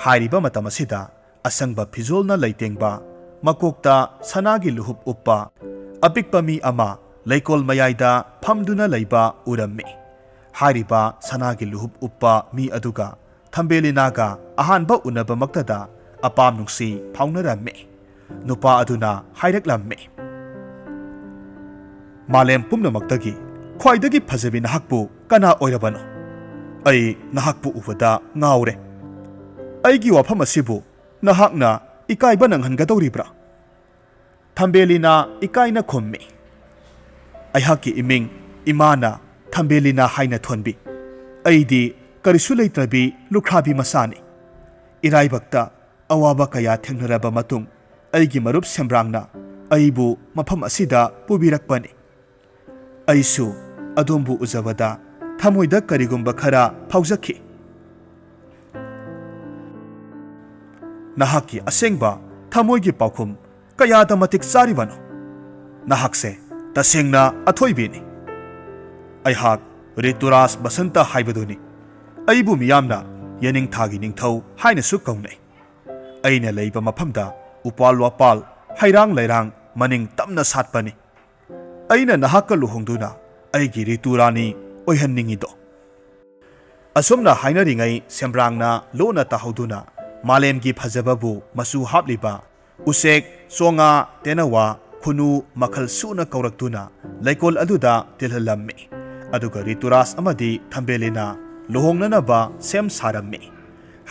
ꯍꯥꯏꯔꯤꯕ ꯃꯇꯝ ꯑꯁꯤꯗ ꯑꯁꯪꯕ ꯐꯤꯖꯣꯜꯅ ꯂꯩꯇꯦꯡꯕ, ꯃꯀꯣꯛꯇ ꯁꯅꯥꯒꯤ ꯂꯨꯍꯨꯞ ꯎꯞꯄ ꯑꯄꯤꯛꯄ ꯃꯤ ꯑꯃ ꯂꯩꯀꯣꯜ ꯃꯌꯥꯏꯗ ꯐꯝꯗꯨꯅ ꯂꯩꯕ ꯎꯔꯝꯃꯤ꯫ ꯍꯥꯏꯔꯤꯕ ꯁꯅꯥꯒꯤ ꯂꯨꯍꯨꯞ ꯎꯞꯄ ꯃꯤ ꯑꯗꯨꯒ ꯊꯝꯕꯦꯂꯤꯅꯥꯒ ꯑꯍꯥꯟꯕ ꯎꯅꯕꯃꯛꯇꯗ ꯑꯄꯥꯝ ꯅꯨꯡꯁꯤ ꯐꯥꯎꯅꯔꯝꯃꯤ꯫ ꯅꯨꯄꯥ ꯑꯗꯨꯅ ꯍꯥꯏꯔꯛꯂꯝꯃꯤ, "ꯃꯥꯂꯦꯝ ꯄꯨꯝꯅꯃꯛꯇꯒꯤ ꯈ꯭ꯋꯥꯏꯗꯒꯤ ꯐꯖꯕꯤ ꯅꯍꯥꯛꯄꯨ ꯀꯅꯥ ꯑꯣꯏꯔꯕꯅꯣ? ꯑꯩ ꯅꯍꯥꯛꯄꯨ ꯎꯕꯗ ꯉꯥꯎꯔꯦ꯫ ꯑꯩꯒꯤ ꯋꯥꯐꯝ ꯑꯁꯤꯕꯨ ꯅꯍꯥꯛꯅ ꯏꯀꯥꯏꯕ ꯅꯪꯍꯟꯒꯗꯧꯔꯤꯕ꯭ꯔꯥ?" ꯊꯝꯕꯦꯂꯤꯅ ꯏꯀꯥꯏꯅ ꯈꯨꯝꯃꯤ, "ꯑꯩꯍꯥꯛꯀꯤ ꯏꯃꯤꯡ ꯏꯃꯥꯅ ꯊꯝꯕꯦꯂꯤꯅ ꯍꯥꯏꯅ ꯊꯣꯟꯕꯤ꯫ ꯑꯩꯗꯤ ꯀꯔꯤꯁꯨ ꯂꯩꯇ꯭ꯔꯕꯤ ꯂꯨꯈ꯭ꯔꯥꯕꯤ ꯃꯆꯥꯅꯤ꯫ ꯏꯔꯥꯏꯕꯛꯇ ꯑꯋꯥꯕ ꯀꯌꯥ ꯊꯦꯡꯅꯔꯕ ꯃꯇꯨꯡ ꯑꯩꯒꯤ ꯃꯔꯨꯞ ꯁꯦꯝꯕ꯭ꯔꯥꯡꯅ ꯑꯩꯕꯨ ꯃꯐꯝ ꯑꯁꯤꯗ ꯄꯨꯕꯤꯔꯛꯄꯅꯤ꯫ ꯑꯩꯁꯨ ꯑꯗꯣꯝꯕꯨ ꯎꯖꯕꯗ ꯊꯃꯣꯏꯗ ꯀꯔꯤꯒꯨꯝꯕ ꯈꯔ ꯐꯥꯎꯖꯈꯤ꯫" "ꯅꯍꯥꯛꯀꯤ ꯑꯁꯦꯡꯕ ꯊꯃꯣꯏꯒꯤ ꯄꯥꯎꯈꯨꯝ ꯀꯌꯥꯗ ꯃꯇꯤꯛ ꯆꯥꯔꯤꯕꯅꯣ? ꯅꯍꯥꯛꯁꯦ ꯇꯁꯦꯡꯅ ꯑꯊꯣꯏꯕꯤꯅꯤ꯫ ꯑꯩꯍꯥꯛ ꯔꯤꯇꯨꯔꯥꯖ ꯕꯁꯟꯇ ꯍꯥꯏꯕꯗꯨꯅꯤ꯫ ꯑꯩꯕꯨ ꯃꯤꯌꯥꯝꯅ ꯌꯦꯅꯤꯡꯊꯥꯒꯤ ꯅꯤꯡꯊꯧ ꯍꯥꯏꯅꯁꯨ ꯀꯧꯅꯩ꯫ ꯑꯩꯅ ꯂꯩꯕ ꯃꯐꯝꯗ ꯎꯄꯥꯜ ꯋꯥꯄꯥꯜ, ꯍꯩꯔꯥꯡ ꯂꯩꯔꯥꯡ ꯃꯅꯤꯡ ꯇꯝꯅ ꯁꯥꯠꯄꯅꯤ꯫ ꯑꯩꯅ ꯅꯍꯥꯛꯀ ꯂꯨꯍꯣꯡꯗꯨꯅ ꯑꯩꯒꯤ ꯔꯤꯇꯨ ꯔꯥꯅꯤ ꯑꯣꯏꯍꯟꯅꯤꯡꯉꯤꯗꯣ꯫" ꯑꯁꯨꯝꯅ ꯍꯥꯏꯅꯔꯤꯉꯩ ꯁꯦꯝꯕ꯭ꯔꯥꯡꯅ ꯂꯣꯟꯅ ꯇꯥꯍꯧꯗꯨꯅ ꯃꯥꯂꯦꯝꯒꯤ ꯐꯖꯕꯕꯨ ꯃꯆꯨ ꯍꯥꯞꯂꯤꯕ ꯎꯆꯦꯛ, ꯆꯣꯉꯥ, ꯇꯦꯅꯋꯥ, ꯈꯨꯅꯨ ꯃꯈꯜ ꯁꯨꯅ ꯀꯧꯔꯛꯇꯨꯅ ꯂꯩꯀꯣꯜ ꯑꯗꯨꯗ ꯇꯤꯜꯍꯜꯂꯝꯃꯤ꯫ ꯑꯗꯨꯒ ꯔꯤꯇꯨꯔꯥꯖ ꯑꯃꯗꯤ ꯊꯝꯕꯦꯂꯤꯅ ꯂꯨꯍꯣꯡꯅꯅꯕ ꯁꯦꯝ ꯁꯥꯔꯝꯃꯤ꯫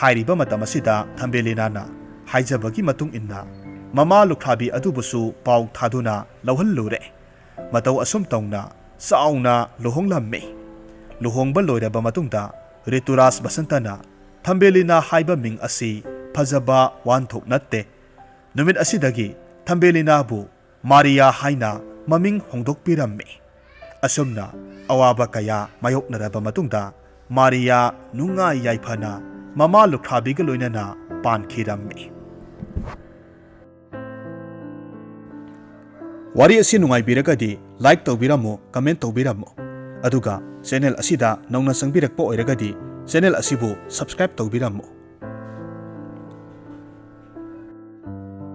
ꯍꯥꯏꯔꯤꯕ ꯃꯇꯝ ꯑꯁꯤꯗ ꯊꯝꯕꯦꯂꯤꯅꯥꯅ ꯍꯥꯏꯖꯕꯒꯤ ꯃꯇꯨꯡ ꯏꯟꯅ ꯃꯃꯥ ꯂꯨꯈ꯭ꯔꯥꯕꯤ ꯑꯗꯨꯕꯨꯁꯨ ꯄꯥꯎ ꯊꯥꯗꯨꯅ ꯂꯧꯍꯜꯂꯨꯔꯦ꯫ ꯃꯇꯧ ꯑꯁꯨꯝ ꯇꯧꯅ ꯆꯥꯎꯅ ꯂꯨꯍꯣꯡꯂꯝꯃꯤ꯫ ꯂꯨꯍꯣꯡꯕ ꯂꯣꯏꯔꯕ ꯃꯇꯨꯡꯗ ꯔꯤꯇꯨꯔꯥꯖ ꯕꯁꯟꯇꯅ ꯊꯝꯕꯦꯂꯤꯅꯥ ꯍꯥꯏꯕ ꯃꯤꯡ ꯑꯁꯤ ꯐꯖꯕ ꯋꯥꯍꯟꯊꯣꯛ ꯅꯠꯇꯦ꯫ ꯅꯨꯃꯤꯠ ꯑꯁꯤꯗꯒꯤ ꯊꯝꯕꯦꯂꯤꯅꯥꯕꯨ ꯃꯥꯔꯤꯌꯥ ꯍꯥꯏꯅ ꯃꯃꯤꯡ ꯍꯣꯡꯗꯣꯛꯄꯤꯔꯝꯃꯤ꯫ ꯑꯁꯨꯝꯅ ꯑꯋꯥꯕ ꯀꯌꯥ ꯃꯥꯌꯣꯛꯅꯔꯕ ꯃꯇꯨꯡꯗ ꯃꯥꯔꯤꯌꯥ ꯅꯨꯡꯉꯥꯏ ꯌꯥꯏꯐꯅ ꯃꯃꯥ ꯂꯨꯈ꯭ꯔꯥꯕꯤꯒ ꯂꯣꯏꯅꯅ ꯄꯥꯟꯈꯤꯔꯝꯃꯤ꯫ ꯋꯥꯔꯤ ꯑꯁꯤ ꯅꯨꯡꯉꯥꯏꯕꯤꯔꯒꯗꯤ like ꯇꯧꯕꯤꯔꯝꯃꯨ, comment ꯇꯧꯕꯤꯔꯝꯃꯨ꯫ ꯑꯗꯨꯒ channel ꯑꯁꯤꯗ ꯅꯧꯅ ꯆꯪꯕꯤꯔꯛꯄ ꯑꯣꯏꯔꯒꯗꯤ ꯆꯦꯅꯦꯜ ꯑꯁꯤꯕꯨ ꯁꯕꯁꯀ꯭ꯔꯥꯏꯕ ꯇꯧꯕꯤꯔꯝꯃꯨ꯫